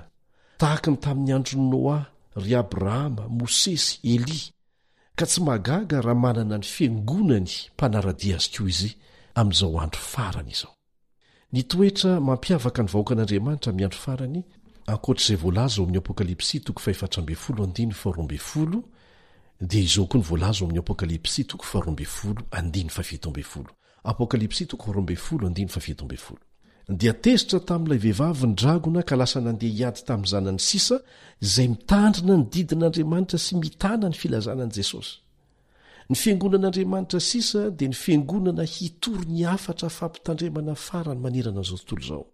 tahaka ny tamin'ny andron'i Noa, ry Abrahama, Mosesy, Elia. Ka tsy mahagaga raha manana ny fiangonany mpanara-dia azy koa izy amin'izao andro farany izao. Ny toetra mampiavaka ny vahoakan'Andriamanitra amin'ny andro farany, ankoatra izay voalaza ao amin'ny Apokalypsy toko fahefatra ambin'ny folo andininy faharoa ambin'ny folo, dia izao koa ny voalaza ao amin'ny Apokalypsy toko faharoa ambin'ny folo andininy fahafito ambin'ny folo. Apokalypsy toko faharoa ambin'ny folo andininy fahafito ambin'ny folo. Dia tezitra tamin'ilay vehivavy ny dragona ka lasa nandeha hiady tamin'ny zanany sisa izay mitandrina ny didin'Andriamanitra sy mitana ny filazana an'i Jesosy. Ny fiangonan'Andriamanitra sisa dia ny fiangonana hitory ny hafatra fampitandremana farany manerana an'izao tontolo izao.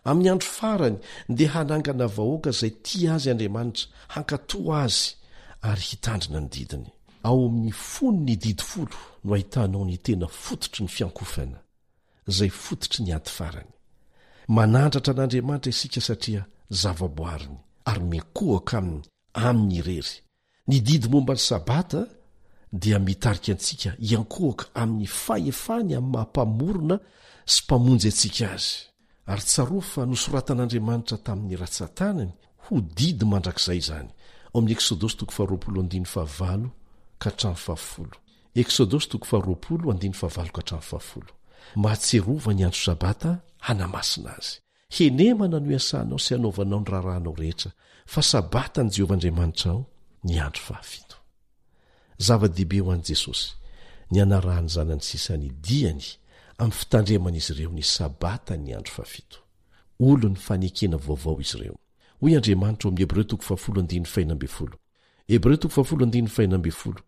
Amin'ny andro farany dia hanangana vahoaka izay tia azy Andriamanitra, hankatò azy ary hitandrina ny didiny. Ao amin'ny fony ny didy folo no ahitanao ny tena fototry ny fiankofana, izay fototry ny ady farany. Manandratra an'Andriamanitra isika satria zavaboariny ary miankohoka aminy, aminy irery. Ny didy momba ny Sabata. dia mitarika antsika hiankohoka amin'ny fahefany amin'ny maha Mpamorona sy Mpamonjy antsika azy. Ary tsarovy fa nosoratan'Andriamanitra tamin'ny ratsan-tanany ho didy mandrakizay izany, ao amin'ny Eksodosy toko faharoapolo andininy fahavalo ka hatramin'ny fahafolo. Eksodosy toko faharoapolo andininy fahavalo ka hatramin'ny fahafolo. Mahatsiarova ny andro Sabata hanamasina azy. Henemana no iasanao sy hanaovanao ny raharahanao rehetra, fa Sabatan'i Jehovah Andriamanitrao ny andro fahafito. Zava-dehibe ho an'i Jesosy ny hanarahan'ny zanany sisa ny diany amin'ny fitandreman'izy ireo ny Sabatan'ny andro fahafito. Olon'ny fanekena vaovao izy ireo. Hoy Andriamanitra ao amin'ny Hebreo toko fahafolo andininy fahenina ambin'ny folo. Hebreo toko fahafolo andininy fahenina ambin'ny folo,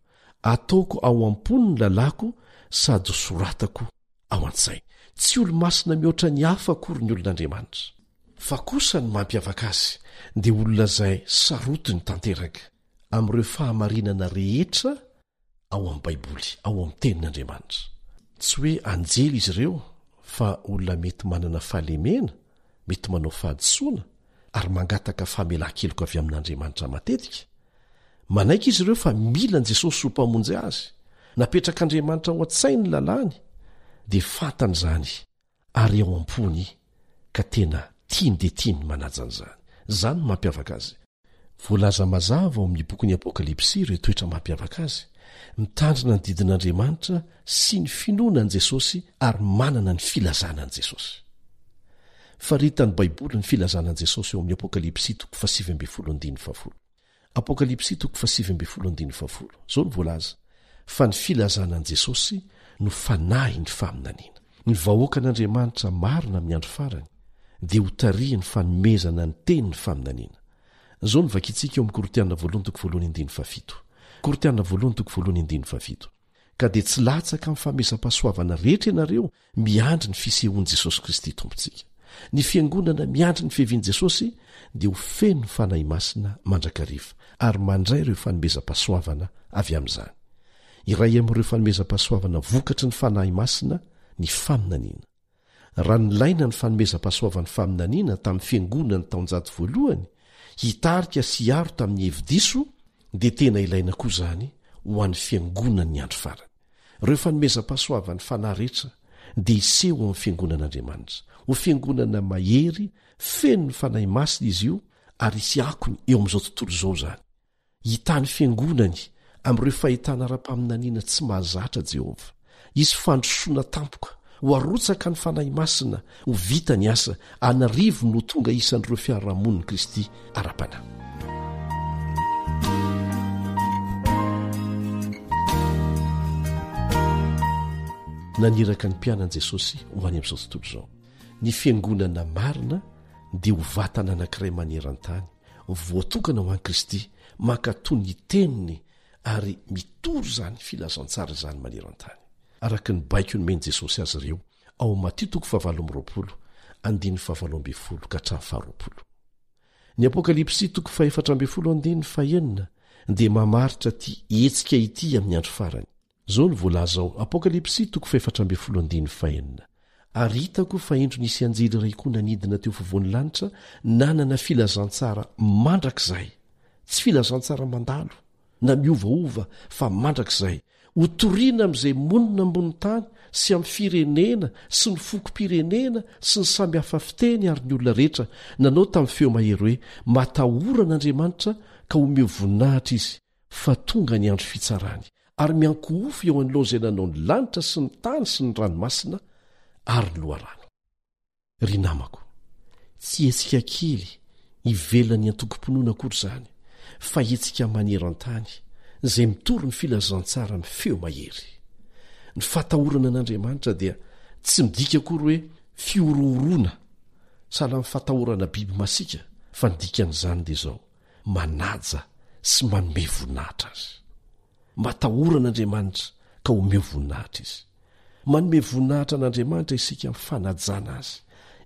Ataoko ao am-pony ny lalàko sady hosoratako ao an-tsainy. Tsy olo-masina mihoatra ny hafa akory ny olon'Andriamanitra. Fa kosa ny mampiavaka azy dia olona izay sarotiny tanteraka amin'ireo fahamarinana rehetra ao amin'ny Baiboly, ao amin'ny Tenin'Andriamanitra. Tsy hoe anjely izy ireo fa olona mety manana fahalemena, mety manao fahadisoana, ary mangataka famelan-keloka avy amin'Andriamanitra matetika. Manaiky izy ireo fa mila an'i Jesosy ho Mpamonjy azy. Napetrak'Andriamanitra ao an-tsainy ny lalàny, dia fantany izany ary ao am-pony ka tena tiany dia tiany ny manaja an'izany. Izany no mampiavaka azy. Voalaza mazava ao amin'ny bokin'ny Apokalypsy ireo toetra mampiavaka azy, mitandrina ny didin'Andriamanitra sy ny finoana an'i Jesosy ary manana ny filazana an'i Jesosy. Faritan'ny Baiboly ny filazana an'i Jesosy ao amin'ny Apokalypsy toko fahasivy ambin'ny folo andininy fahafolo. Apokalypsy toko fahasivy ambin'ny folo andininy fahafolo. Izao no voalaza, Fa ny filazana an'i Jesosy no fanahin'ny faminaniana. Ny vahoakan'Andriamanitra marina amin'ny andro farany dia hotarihin'ny fanomezana ny tenin'ny faminaniana. Izao no vakintsika eo amin'ny Korintiana voalohany toko voalohany andininy fahafito. Korintiana voalohany toko voalohany andininy fahafito. Ka dia tsy latsaka amin'ny fanomezam-pahasoavana rehetra ianareo miandry ny fisehoan'i Jesosy Kristy Tompontsika. Ny fiangonana miandry ny fiavian'i Jesosy dia ho feno ny Fanahy Masina mandrakariva ary mandray ireo fanomezam-pahasoavana avy amin'izany. Iray amin'ireo fanomezam-pahasoavana vokatry ny Fanahy Masina ny faminaniana. Raha nilaina ny fanomezam-pahasoavan'ny faminaniana tamin'ny fiangonan'ny taonjato voalohany hitarika sy hiaro tamin'ny hevi-diso dia tena ilaina koa izany ho an'ny fiangonan'ny andro farany. Ireo fanomezam-pahasoavan'ny Fanahy rehetra dia hiseho ao amin'ny Fiangonan'Andriamanitra. Ho Fiangonana mahery, feno ny Fanahy Masina izy io ary hisy akony eo amin'izao tontolo izao izany. Hitahy ny Fiangonany amin'ireo fahitana ara-paminaniana tsy mahazatra Jehovah. Hisy fandrosoana tampoka. Ho arotsaka ny Fanahy Masina, ho vita ny asa, an'arivony no tonga isan'ireo fiarahamonin'i Kristy ara-panahy. Naniraka ny mpianany Jesosy ho any amin'izao tontolo izao. Ny fiangonana marina dia ho vatana anankiray maneran-tany, voatokana ho an'i Kristy, mankatò ny teniny ary mitory izany filazantsara izany maneran-tany, araka ny baiko nomen'i Jesosy azy ireo ao amin'ny Matio toko fahavalo amby roapolo, andininy fahavalo ambin'ny folo ka hatramin'ny faharoapolo. Ny Apokalypsy toko fahefatra ambin'ny folo andininy fahenina dia mamaritra ity hetsika ity amin'ny andro farany. Izao no voalaza ao Apokalypsy toko fahefatra ambin'ny folo andininy fahenina, Ary hitako fa indro nisy anjely iray koa nanidina teo afovoan'ny lanitra nanana filazantsara mandrakizay, tsy filazantsara mandalo na miovaova fa mandrakizay, hotorina amin'izay monina ambonin'ny tany sy amin'ny firenena sy ny fokom-pirenena sy ny samy hafa fiteny ary ny olona rehetra, nanao tamin'ny feo mahery hoe, Matahora an'Andriamanitra ka omeo voninahitra Izy, fa tonga ny andro fitsarany, ary miankohofy eo anoloan'izay nanao ny lanitra sy ny tany sy ny ranomasina ary ny loharano. Ry namako, tsy hetsika kely ivelan'ny antokom-pinoana akory izany, fa hetsika maneran-tany izay mitory ny filazantsara amin'ny feo mahery. Ny fahatahorana an'Andriamanitra dia tsy midika akory hoe fihorohoroana, sahala amin'ny fahatahorana biby masiaka, fa ny dikan'izany dia izao, manaja sy manome voninahitra azy. Matahora an'Andriamanitra ka omeo voninahitra izy. Manome voninahitra an'Andriamanitra isika amin'ny fanajana azy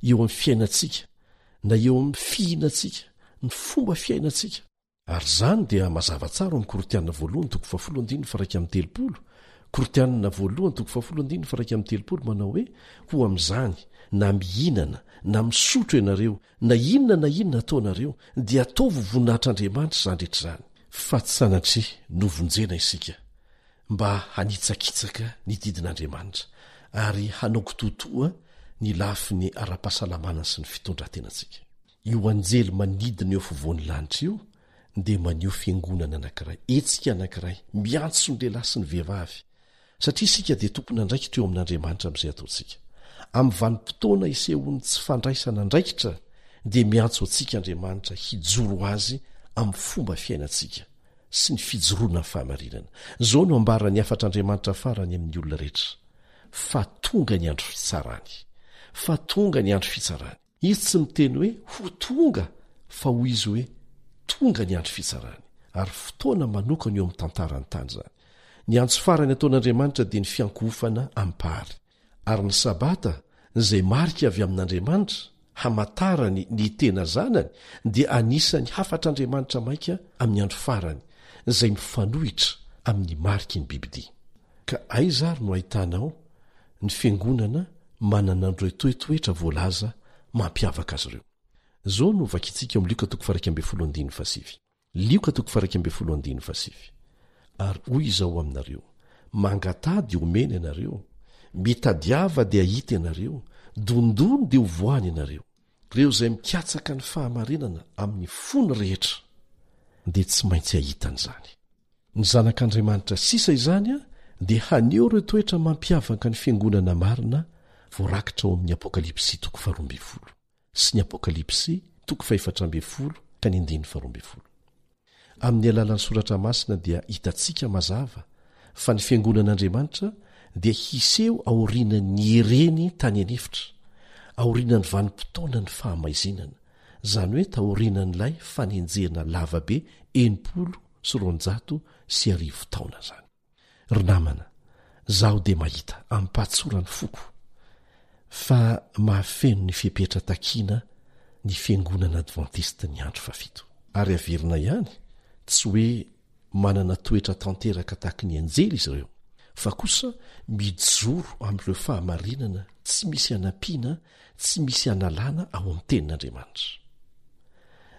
eo amin'ny fiainantsika na eo amin'ny fihinantsika, ny fomba fiainantsika. Ary izany dia mazava tsara ao amin'ny Korintiana voalohany toko fahafolo andininy faha-iraika amby telopolo, Korintiana voalohany toko fahafolo andininy faha-iraika amby telopolo manao hoe, Koa amin'izany, na mihinana na misotro ianareo, Na inona na inona ataonareo, dia ataovy ho voninahitr'Andriamanitra izany rehetra izany. Fa tsy sanatria novonjena isika. mba hanitsakitsaka ny didin'Andriamanitra ary hanao kitoatoa ny lafiny ara-pahasalamana sy ny fitondran-tenantsika. Io anjely manidina eo afovoan'ny lanitra io dia maneho fiangonana anankiray, hetsika anankiray, miantso ny lehilahy sy ny vehivavy, satria isika dia tompon'andraikitra eo amin'Andriamanitra amin'izay ataontsika. Amin'ny vanim-potoana isehoan'ny tsy fandraisana andraikitra dia miantso antsika Andriamanitra hijoro ho Azy amin'ny fomba fiainantsika sy ny fijoroana amin'ny fahamarinana. Izao no ambaran'ny hafatr'Andriamanitra farany amin'ny olona rehetra, Fa tonga ny andro fitsarany. Fa tonga ny andro fitsarany. Izy tsy miteny hoe ho tonga fa hoy izy hoe tonga ny andro fitsarany, ary fotoana manokana eo amin'ny tantaran'ny tany izany. Ny antso farany ataon'Andriamanitra dia ny fiankohofana amim-pahary. Ary ny Sabata, izay marika avy amin'Andriamanitra, hamantarany ny tena zanany, dia anisan'ny hafatr'Andriamanitra maika amin'ny andro farany, izay mifanohitra amin'ny mariky ny bibidia. Ka aiza ary no ahitanao ny fiangonana manana an'ireo toetoetra voalaza mampiavaka azy ireo. Izao no vakintsika ao amin'ny Lioka toko faha 11 andininy fahasivy. Lioka toko faha 11 andininy fahasivy. Ary hoy Izaho aminareo, Mangataha dia homena ianareo, mitadiava dia hahita ianareo, dondòno dia hovoahana ianareo. Ireo izay mikatsaka ny fahamarinana amin'ny fony rehetra dia tsy maintsy hahita an'izany. Ny zanak'Andriamanitra sisa izany dia haneho ireo toetra mampiavaka ny fiangonana marina voarakitra ao amin'ny Apokalypsy toko faharoa ambin'ny folo sy ny Apokalypsy toko fahefatra ambin'ny folo ka ny andininy faharoa ambin'ny folo. Amin'ny alalan'ny Soratra Masina dia hitantsika mazava fa ny fiangonan'Andriamanitra dia hiseho aorianan'ny niereny tany an'efitra, aorianan'ny vanim-potoanan'ny fahamaizinana, izany hoe taorianan'ilay fanenjehana lavabe 1260 taona izany. Ry namana, zaho dia mahita amim-pahatsoran'ny foko fa mahafeno ny fepetra takiana ny Fiangonana Advantista ny andro fahafito. Ary averina ihany, tsy hoe manana toetra tanteraka tahaky ny anjely izy ireo, fa kosa mijoro amin'ireo fahamarinana tsy misy anampiana tsy misy analana ao amin'ny Tenin'Andriamanitra.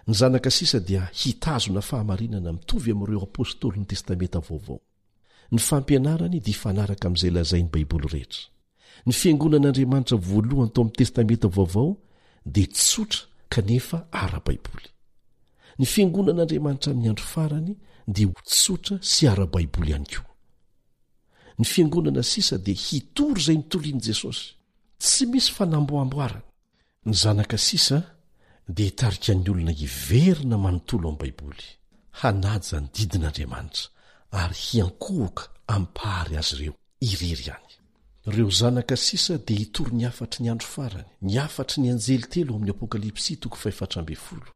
Ny zanaka sisa dia hitazona fahamarinana mitovy amin'ireo apostolin'ny Testamenta Vaovao. Ny fampianarany dia hifanaraka amin'izay lazain'ny Baiboly rehetra. Ny fiangonan'Andriamanitra voalohany tao amin'ny Testamenta Vaovao dia tsotra kanefa ara-baiboly. Ny fiangonan'Andriamanitra amin'ny andro farany dia ho tsotra sy ara-baiboly ihany koa. Ny fiangonana sisa dia hitory izay nitorian'i Jesosy. Tsy misy fanamboamboarana. Ny zanaka sisa dia hitarika ny olona hiverina manontolo amin'ny Baiboly, hanaja ny didin'Andriamanitra, ary hiankohoka amin'ny Mpahary azy ireo irery ihany. Ireo zanaka sisa dia hitory ny hafatry ny andro farany, ny hafatry ny anjely telo ao amin'ny Apokalypsy toko fahefatra ambin'ny folo.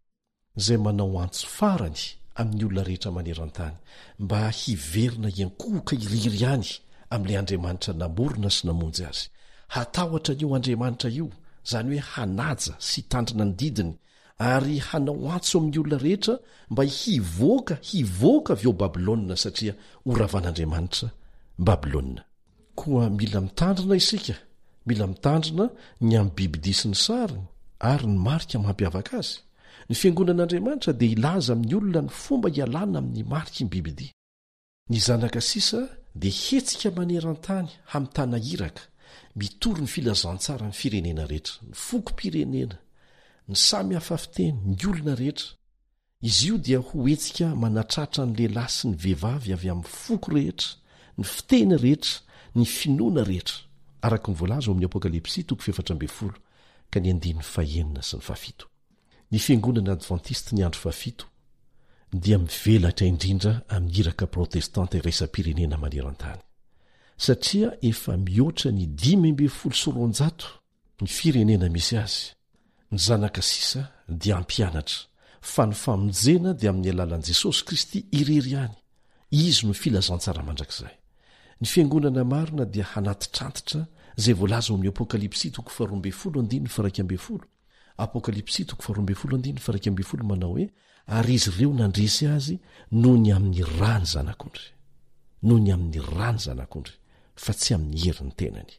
izay manao antso farany amin'ny olona rehetra maneran-tany mba hiverina hiankohoka irery ihany amin'ilay Andriamanitra namorona sy namonjy azy. Hatahotra an'io Andriamanitra io, izany hoe hanaja sy hitandrina ny didiny, ary hanao antso amin'ny olona rehetra mba hivoaka, hivoaka avy ao Babylona, satria horavan'Andriamanitra Babylona. Koa mila mitandrina isika, mila mitandrina ny amin'ny bibidia sy ny sariny ary ny marika mampiavaka azy. Ny Fiangonan'Andriamanitra dia hilaza amin'ny olona ny fomba hialana amin'ny mariky ny bibidia. Ny zanaka sisa dia hetsika maneran-tany hamitana iraka, mitory ny filazantsara amin'ny firenena rehetra, ny fokom-pirenena, ny samy hafa fiteny, ny olona rehetra. Izy io dia ho hetsika manatratra ny lehilahy sy ny vehivavy avy amin'ny foko rehetra, ny fiteny rehetra, ny finoana rehetra, araka ny voalaza ao amin'ny Apokalypsy toko fahefatra ambin'ny folo ka ny andininy fahenina sy ny fahafito. Ny Fiangonana Advantista ny Andro Fahafito dia mivelatra indrindra amin'ny iraka protestanta iraisam-pirenena maneran-tany, satria efa mihoatra ny 215 ny firenena misy azy, ny zanaka sisa dia hampianatra fa ny famonjena dia amin'ny alalan'i Jesosy Kristy irery ihany, Izy no filazantsara mandrakizay. Ny fiangonana marina dia hanatitrantitra izay voalaza ao amin'ny Apokalypsy toko faharoa ambin'ny folo andininy faha-iraika ambin'ny folo, Apokalypsy toko faharoa ambin'ny folo andininy faha-iraika ambin'ny folo manao hoe, Ary izy ireo nandresy azy noho ny amin'ny rà ny Zanak'ondry. Noho ny amin'ny rà ny Zanak'ondry, fa tsy amin'ny herin'ny tenany.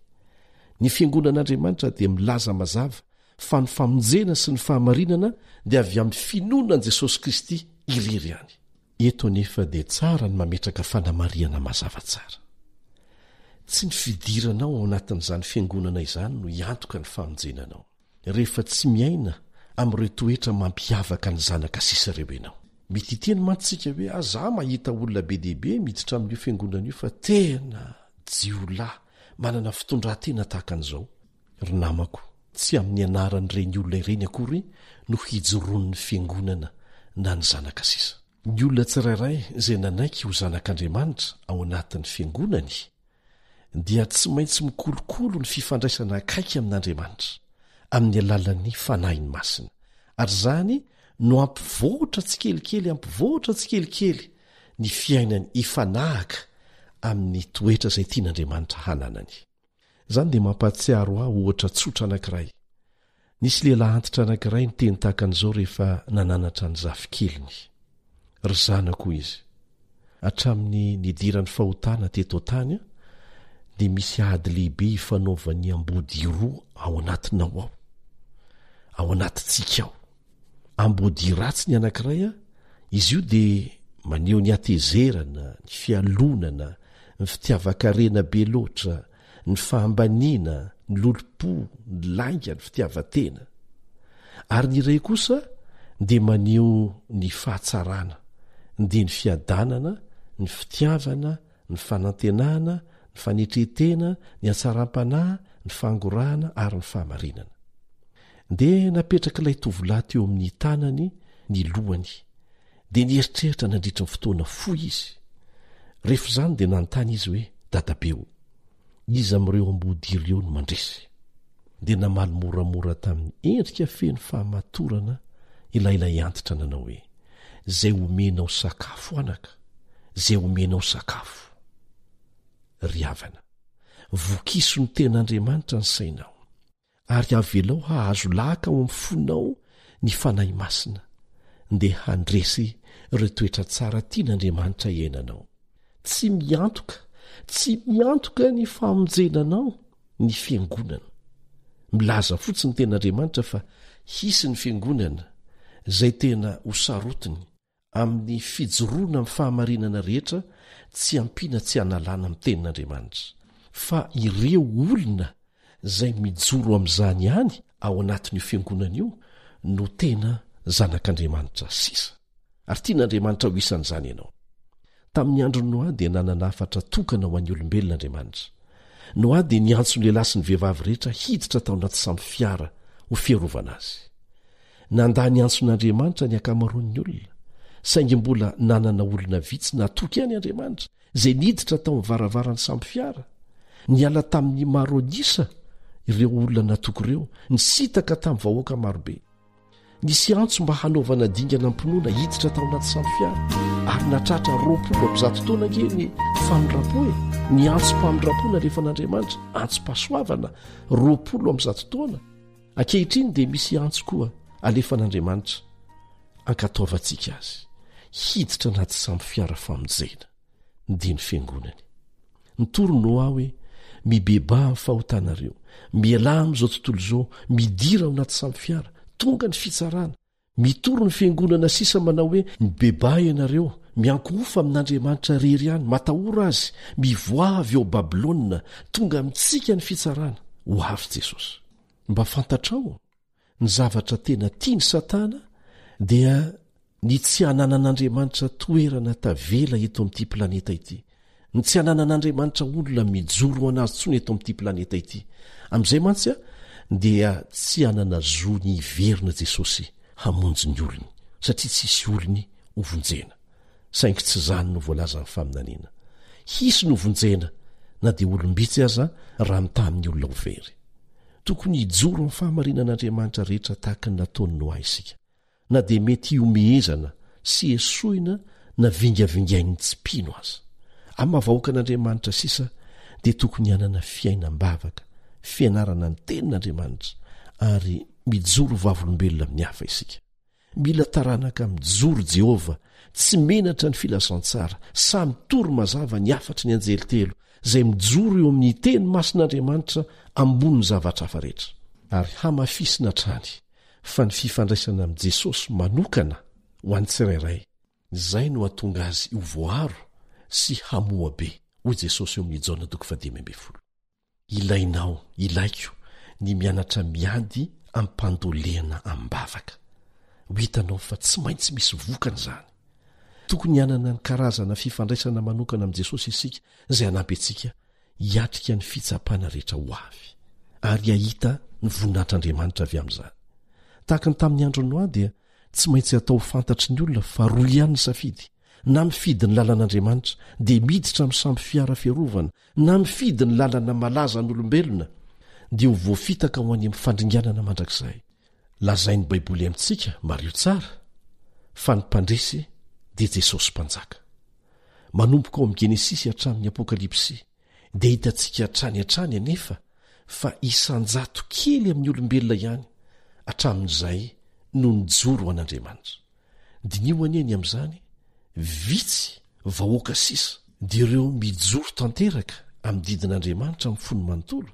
Ny Fiangonan'Andriamanitra dia milaza mazava fa ny famonjena sy ny fahamarinana dia avy amin'ny finoana an'i Jesosy Kristy irery ihany. Eto anefa dia tsara ny mametraka fanamarihana mazava tsara. Tsy ny fidiranao ao anatin'izany fiangonana izany no hiantoka ny famonjena anao. Rehefa tsy miaina amin'ireo toetra mampiavaka ny zanaka sisa ireo ianao. Mety hiteny mantsy isika hoe, ah, za mahita olona be dia be miditra amin'io fiangonana io fa tena jiolahy manana fitondran-tena tahaka an'izao. Ry namako, tsy amin'ny anaran'ireny olona ireny akory no hijoroan'ny fiangonana na ny zanaka sisa. Ny olona tsirairay izay nanaiky ho zanak'Andriamanitra ao anatin'ny fiangonany dia tsy maintsy mikolokolo ny fifandraisana akaiky amin'Andriamanitra amin'ny alalan'ny Fanahiny Masina, ary izany no hampivoatra tsikelikely hampivoatra tsikelikely ny fiainany hifanahaka amin'ny toetra izay tian'Andriamanitra hananany. Izany dia mampahatsiaro ahy ohatra tsotra anankiray. Nisy lehilahy antitra anankiray niteny tahaka an'izao rehefa nananatra ny zafikeliny. Ry zanako, hoy izy, hatramin'ny nidiran'ny fahotana teto an-tany dia misy ady lehibe ifanaovan'ny ambodia roa ao anatinao ao, ao anatintsika ao. Ambodia ratsy ny anankiray, izy io dia maneho ny hatezerana, ny fialonana, ny fitiavan-karena be loatra, ny fahambaniana, ny lolompo, ny lainga, ny fitiavan-tena. Ary ny iray kosa dia maneho ny fahatsarana, dia ny fiadanana, ny fitiavana, ny fanantenana, ny fanetren-tena, ny hatsaram-panahy, ny fangorahana ary ny fahamarinana. Dia napetrak'ilay tovolahy teo amin'ny tanany ny lohany, dia nieritreritra nandritra ny fotoana fohy izy. Rehefa izany dia nanontany izy hoe, Dadabe o, iza amin'ireo ambodia ireo no mandresy? Dia namaly moramora tamin'ny endrika feno fahamatorana ilay lahiantitra nanao hoe, Izay omenao sakafo anaka, izay omenao sakafo. Ry havana, vokiso ny Tenin'Andriamanitra ny sainao. ary avelao hahazo laka ao amin'ny fonao ny Fanahy Masina, dia handresy ireo toetra tsara tian'Andriamanitra iainanao. Tsy miantoka, tsy miantoka ny famonjena anao ny Fiangonana. Milaza fotsiny ny Tenin'Andriamanitra fa hisy ny Fiangonana izay tena ho sarotiny amin'ny fijoroana amin'ny fahamarinana rehetra tsy ampiana tsy analana amin'ny tenin'Andriamanitra, fa ireo olona izay mijoro amin'izany ihany ao anatin'io fiangonana io no tena zanak'Andriamanitra sisa. Ary tian'Andriamanitra ho isan'izany ianao. Tamin'ny andron'i Noa dia nanana hafatra tokana ho an'ny olombelona Andriamanitra. Noa dia niantso ny lehilahy sy ny vehivavy rehetra hiditra tao anaty sambo fiara ho fiarovana azy. Nandà ny antson'Andriamanitra ny ankamaroan'ny olona, saingy mbola nanana olona vitsy natoky ihany Andriamanitra, izay niditra tao amin'ny varavaran'ny sambo fiara. Niala tamin'ny maro an'isa ireo olona natoky ireo, nisintaka tamin'ny vahoaka marobe. Nisy antso mba hanaovana dingana am-pinoana hiditra tao anaty sambo fiara, ary nahatratra 120 taona ange ny famindram-po e! Ny antsom-pamindram-po nalefan'Andriamanitra, antsom-pahasoavana, 120 taona. Ankehitriny dia misy antso koa alefan'Andriamanitra ankatoavantsika azy hiditra anaty sambo fiara famonjena, dia ny fiangonany. Nitory Noa hoe, Mibebaha amin'ny fahotanareo, mialà amin'izao tontolo izao, midira ao anaty sambo fiara, tonga ny fitsarana. Mitory ny fiangonana sisa manao hoe mibebaha ianareo, miankohofa amin'Andriamanitra irery ihany, matahora Azy, mivoaha avy ao Babylona, tonga amintsika ny fitsarana, ho avy Jesosy. Mba fantatrao? Ny zavatra tena tian'i Satana dia ny tsy hananan'Andriamanitra toerana tavela eto amin'ity planeta ity, ny tsy hananan'Andriamanitra olona mijoro ho an'azy intsony eto amin'ity planeta ity. Amin'izay mantsy dia tsy hanana zo ny hiverina Jesosy hamonjy ny olony, satria tsy hisy olony hovonjena. Saingy tsy izany no voalazan'ny faminaniana. Hisy ny hovonjena na dia olom-bitsy aza raha mitaha amin'ny olona ho very. Tokony hijoro amin'ny fahamarinan'Andriamanitra rehetra tahaka ny nataon'i Noa isika. na dia mety hihomehezana sy hesoina na vingavingain'ny tsy mpino aza. Amin'ny maha vahoakan'Andriamanitra sisa dia tokony hanana fiainam-bavaka, fianarana ny Tenin'Andriamanitra ary mijoro vavolombelona amin'ny hafa isika. Mila taranaka mijoro Jehovah, tsy menatra ny filazantsara, sahy mitory mazava ny hafatry ny anjely telo, izay mijoro eo amin'ny teny masin'Andriamanitra ambonin'ny zavatra hafa rehetra. Ary hamafisina hatrany fa ny fifandraisana amin'i Jesosy manokana ho an'ny tsirairay, izay no hahatonga azy ho voaro sy hamoa be. hoy Jesosy eo amin'ny Jaona toko fahadimy ambin'ny folo. Ilainao, ilaiko, ny mianatra miady am-pandolehana amim-bavaka. Ho hitanao fa tsy maintsy misy vokany izany. Tokony hanana ny karazana fifandraisana manokana amin'i Jesosy isika izay hanampy antsika hiatrika ny fitsapana rehetra ho avy, ary hahita ny voninahitr'Andriamanitra avy amin'izany. Tahaka ny tamin'ny andron'i Noa dia tsy maintsy atao ho fantatry ny olona fa roa ihany ny safidy, na mifidy ny lalan'Andriamanitra dia miditra amin'ny sambo fiara fiarovana, na mifidy ny lalana malaza an'olombelona dia ho voafitaka ho any amin'ny fandringanana mandrakizay. Lazain'ny Baiboly amintsika, mariho tsara, fa ny mpandresy dia Jesosy Mpanjaka. Manomboka ao amin'ny Genesisy hatramin'ny Apokalypsy, dia hitantsika hatrany hatrany anefa fa isan-jato kely amin'ny olombelona ihany hatramin'izay no nijoro ho an'Andriamanitra. Diniho anie ny amin'izany, vitsy vahoaka sisa dia ireo mijoro tanteraka amin'ny didin'Andriamanitra amin'ny fony manontolo,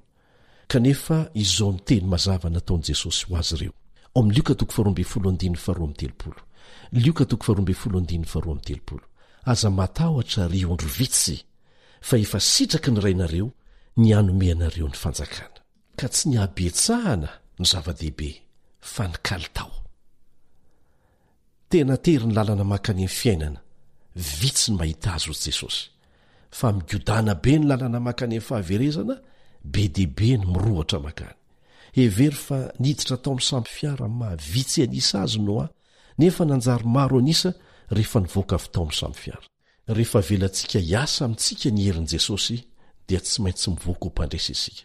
Kanefa izao ny teny mazava nataon'i Jesosy ho azy ireo, ao amin'ny Lioka toko faharoa ambin'ny folo andininy faharoa amby telopolo, Lioka toko faharoa ambin'ny folo andininy faharoa amby telopolo, Aza matahotra, ry ondry vitsy, fa efa sitraky ny Rainareo ny hanome anareo ny fanjakana. Ka tsy ny habetsahana no zava-dehibe fa ny kalitao. Tena tery ny lalana mankany amin'ny fiainana, vitsy ny mahita azy hoy Jesosy. Fa migodàna be ny lalana mankany amin'ny fahaverezana, be dia be ny mirohotra mankany. Hevero fa niditra tao amin'ny sambo fiara amin'ny maha vitsy an'isa azy Noa, nefa nanjary maro an'isa rehefa nivoaka avy tao amin'ny sambo fiara. Rehefa avelantsika hiasa amintsika ny herin'i Jesosy dia tsy maintsy mivoaka ho mpandresy isika.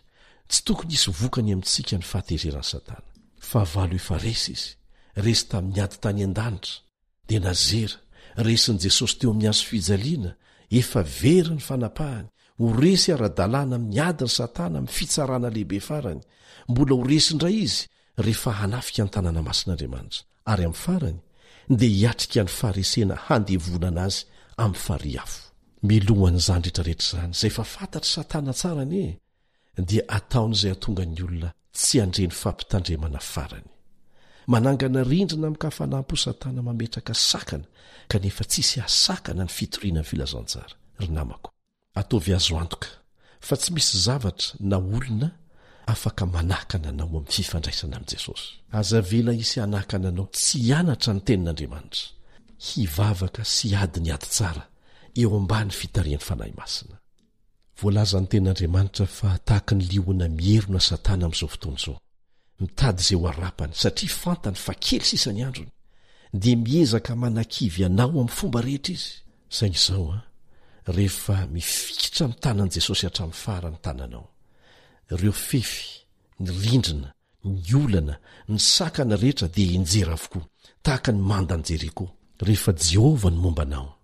Tsy tokony hisy vokany amintsika ny fahatezeran'i Satana. Fahavalo efa resy izy. Resy tamin'ny ady tany an-danitra, dia nazera. Resin'i Jesosy teo amin'ny hazo fijaliana, efa very ny fanapahany. Ho resy ara-dalàna amin'ny adiny Satana amin'ny fitsarana lehibe farany. Mbola ho resy indray izy rehefa hanafika ny tanàna masin'Andriamanitra, ary amin'ny farany dia hiatrika ny faharesena handevonana azy amin'ny farihy afo. Milohan'izany rehetrarehetra izany, izay efa fantatr'i Satana tsara anie, dia ataony izay hahatonga ny olona tsy handre ny fampitandremana farany. Manangana rindrina amin-kafanam-po Satana mametraka sakana, kanefa tsisy hahasakana ny fitoriana ny filazantsara, ry namako. Ataovy azo antoka fa tsy misy zavatra na olona afaka manakana anao amin'ny fifandraisana amin'i Jesosy. Aza avela hisy hanakana anao tsy hianatra ny Tenin'Andriamanitra, hivavaka sy hiady ny ady tsara eo ambany fitarihan'ny Fanahy Masina. Voalazan'ny Tenin'Andriamanitra fa tahaka ny liona mierona Satana amin'izao fotoana izao. Mitady izay ho harapany satria fantany fa kely sisa ny androny, dia miezaka manakivy anao amin'ny fomba rehetra izy. Saingy izao an, rehefa mifikitra amin'ny tanan'i Jesosy hatramin'ny farany ny tananao, ireo fefy, ny rindrina, ny olana, ny sakana rehetra dia hianjera avokoa, tahaka ny mandan'i Jeriko. Rehefa Jehovah no momba anao,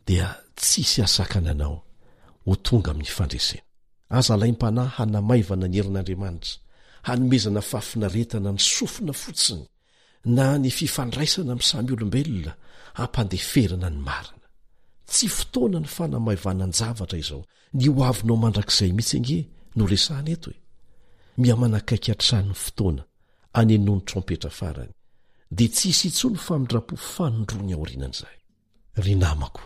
dia tsy hisy hahasakana anao ho tonga amin'ny fandresena. Aza alaim-panahy hanamaivana ny herin'Andriamanitra, hanomezana fahafinaretana ny sofina fotsiny, na ny fifandraisana amin'ny samy olombelona hampandeferana ny marina. Tsy fotoana ny fanamaivanan-javatra izao, ny ho avinao mandrakizay mihitsy ange no resahana eto e! Mihamanakaiky hatrany ny fotoana anenoan'ny trompetra farany, dia tsy hisy intsony famindram-po fanindroany aorianan'izay. Ry namako,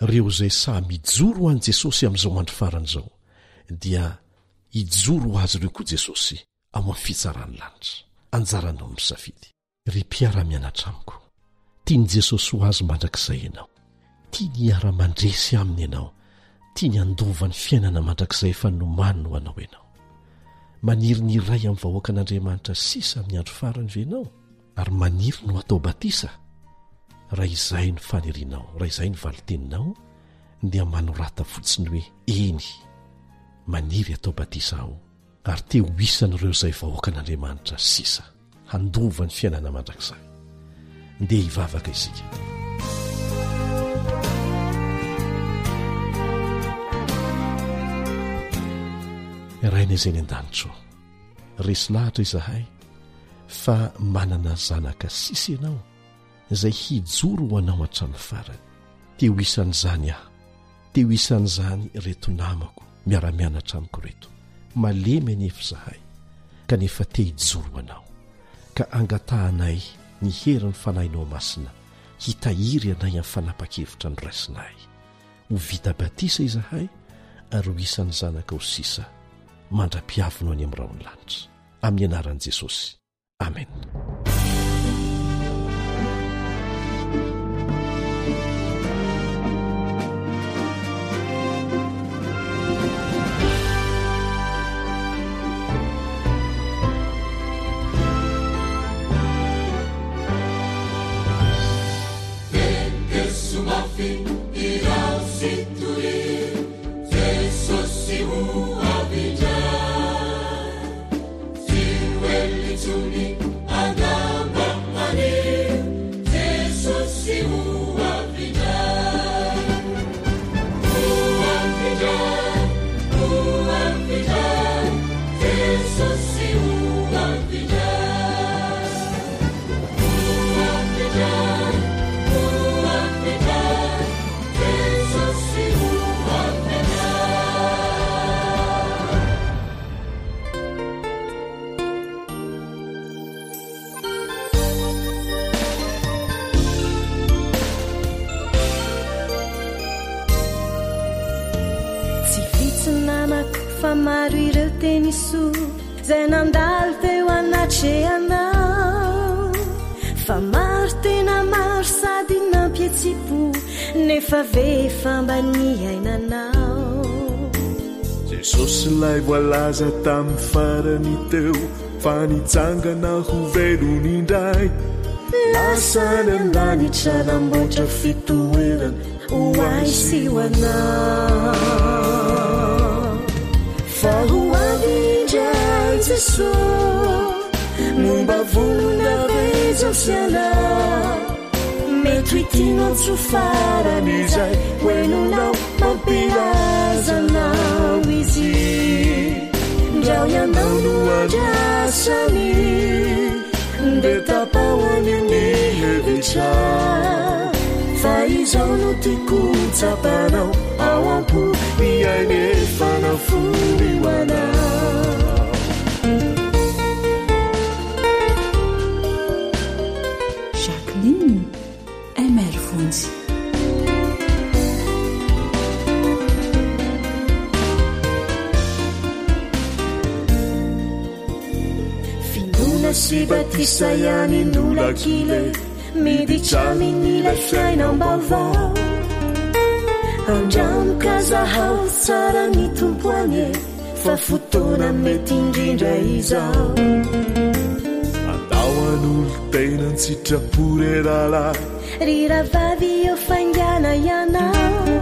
Ireo izay sahy mijoro ho an'i Jesosy amin'izao andro farany izao dia hijoro ho azy ireo koa Jesosy ao amin'ny fitsaran'ny lanitra. Anjaranao ny misafidy. Ry mpiara-mianatra amiko, tian'i Jesosy ho azy mandrakizay ianao. Tiany hiara-mandresy aminy ianao. Tiany handova ny fiainana mandrakizay efa nomaniny ho anao ianao. Maniry ny hiray amin'ny vahoakan'Andriamanitra sisa amin'ny andro farany ve ianao? Ary maniry no hatao batisa? Raha izay no fanirianao, raha izay no valin-teninao, dia manorata fotsiny hoe eny, maniry hatao batisa aho, ary te ho isan'ireo izay vahoakan'Andriamanitra sisa handova ny fiainana mandrakizay. Ndeha hivavaka isika. Rainay izay any an-danitra ô, resy lahatra izahay fa manana zanaka sisa ianao izay hijoro ho anao hatramin'ny farany. Te ho isan'izany aho, te ho isan'izany ireto namako miara-mianatra amiko ireto. Malemy anefa izahay, kanefa te hijoro ho anao. Ka angatahanay ny herin'ny Fanahinao Masina hitahiry anay amin'ny fanapa-kevitra noraisinay. Ho vita batisa izahay. ary ho isan'ny zanakao sisa mandra-piavinao any amin'ny rahon'ny lanitra. Amin'ny anaran'i Jesosy. Amen. Tsy vitsy namako fa maro ireo teny soa izay nandalo teo anatrehanao fa maro tena maro sady nampihetsi-po nefa ve efa mba niainanao Jesosy ilay voalaza tamin'ny farany teo fa nitsangana ho velona indray. Lasa any an-danitra namboatra fitoerana ho ahy sy ho anao. Fa ho avy indray Jesosy, no mba vonona ve izao sy ianao? Mety ho ity no antso farany izay ho henonao mampilaza anao izy. Ndrao ianao no andrasany, dia tapaho anio ny hevitra. Fa izao no tiako ho tsapanao ao am-po, ny aina efa nafoy ho anao. Jacqueline, MR Vonjy. Finoana sy batisa ihany no lakile miditra amin'ilay fiainam-baovao. Andramo ka zahao tsara ny Tompo anie. Fa fotoana mety indrindra izao. Andao hanolo-tena an-tsitrapo re rahalahy. Ry rahavavy eo faingàna ianao.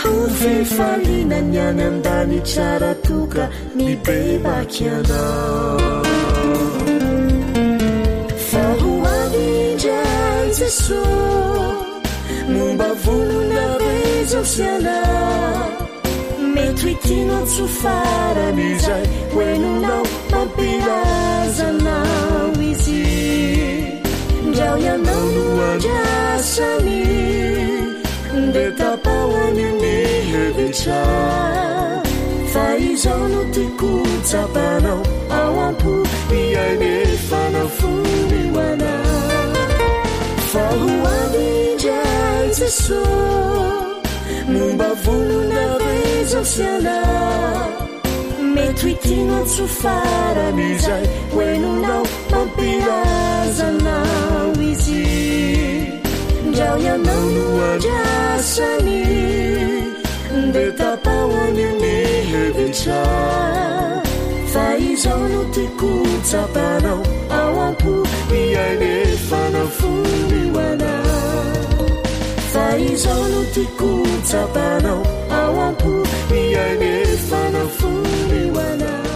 Ho fifaliana ny any an-danitra raha toa ka mibebaka ianao. Fa ho avy indray Jesoa, no mba vonona ve izao sy ianao? Mety ho ity no antso farany izay ho henonao mampilaza anao izy. Ndrao ianao no andrasany, dia tapaho anio ny hevitra. Fa izao no tiako ho tsapanao ao am-po, ny aina efa nafoy ho anao. Fa ho avy indray Jesoa. No mba vonona ve izao sy ianao? Mety ho ity no antso farany izay ho henonao mampilaza anao izy. Ndrao ianao no andrasany, dia tapaho anio ny hevitra. Fa izao no tiako ho tsapanao ao am-po, ny aina efa nafoy ho anao. Fa izao no tiako ho tsapanao ao am-po, ny aina efa nafoy ho anao.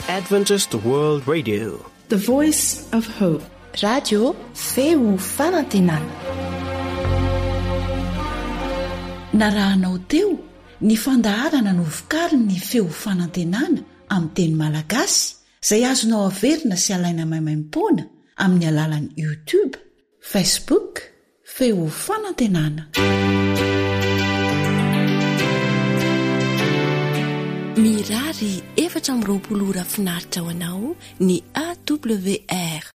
Adventist World Radio. The Voice of Hope. Radio Feo Fanantenana. Narahanao teo ny fandaharana novokarin'ny Feo Fanantenana amin'ny teny malagasy izay azonao averina sy alaina maimaimpoana amin'ny alalan'ny YouTube, Facebook, Feo Fanantenana. Mirary 24 ora finaritra ho anao ny AWR.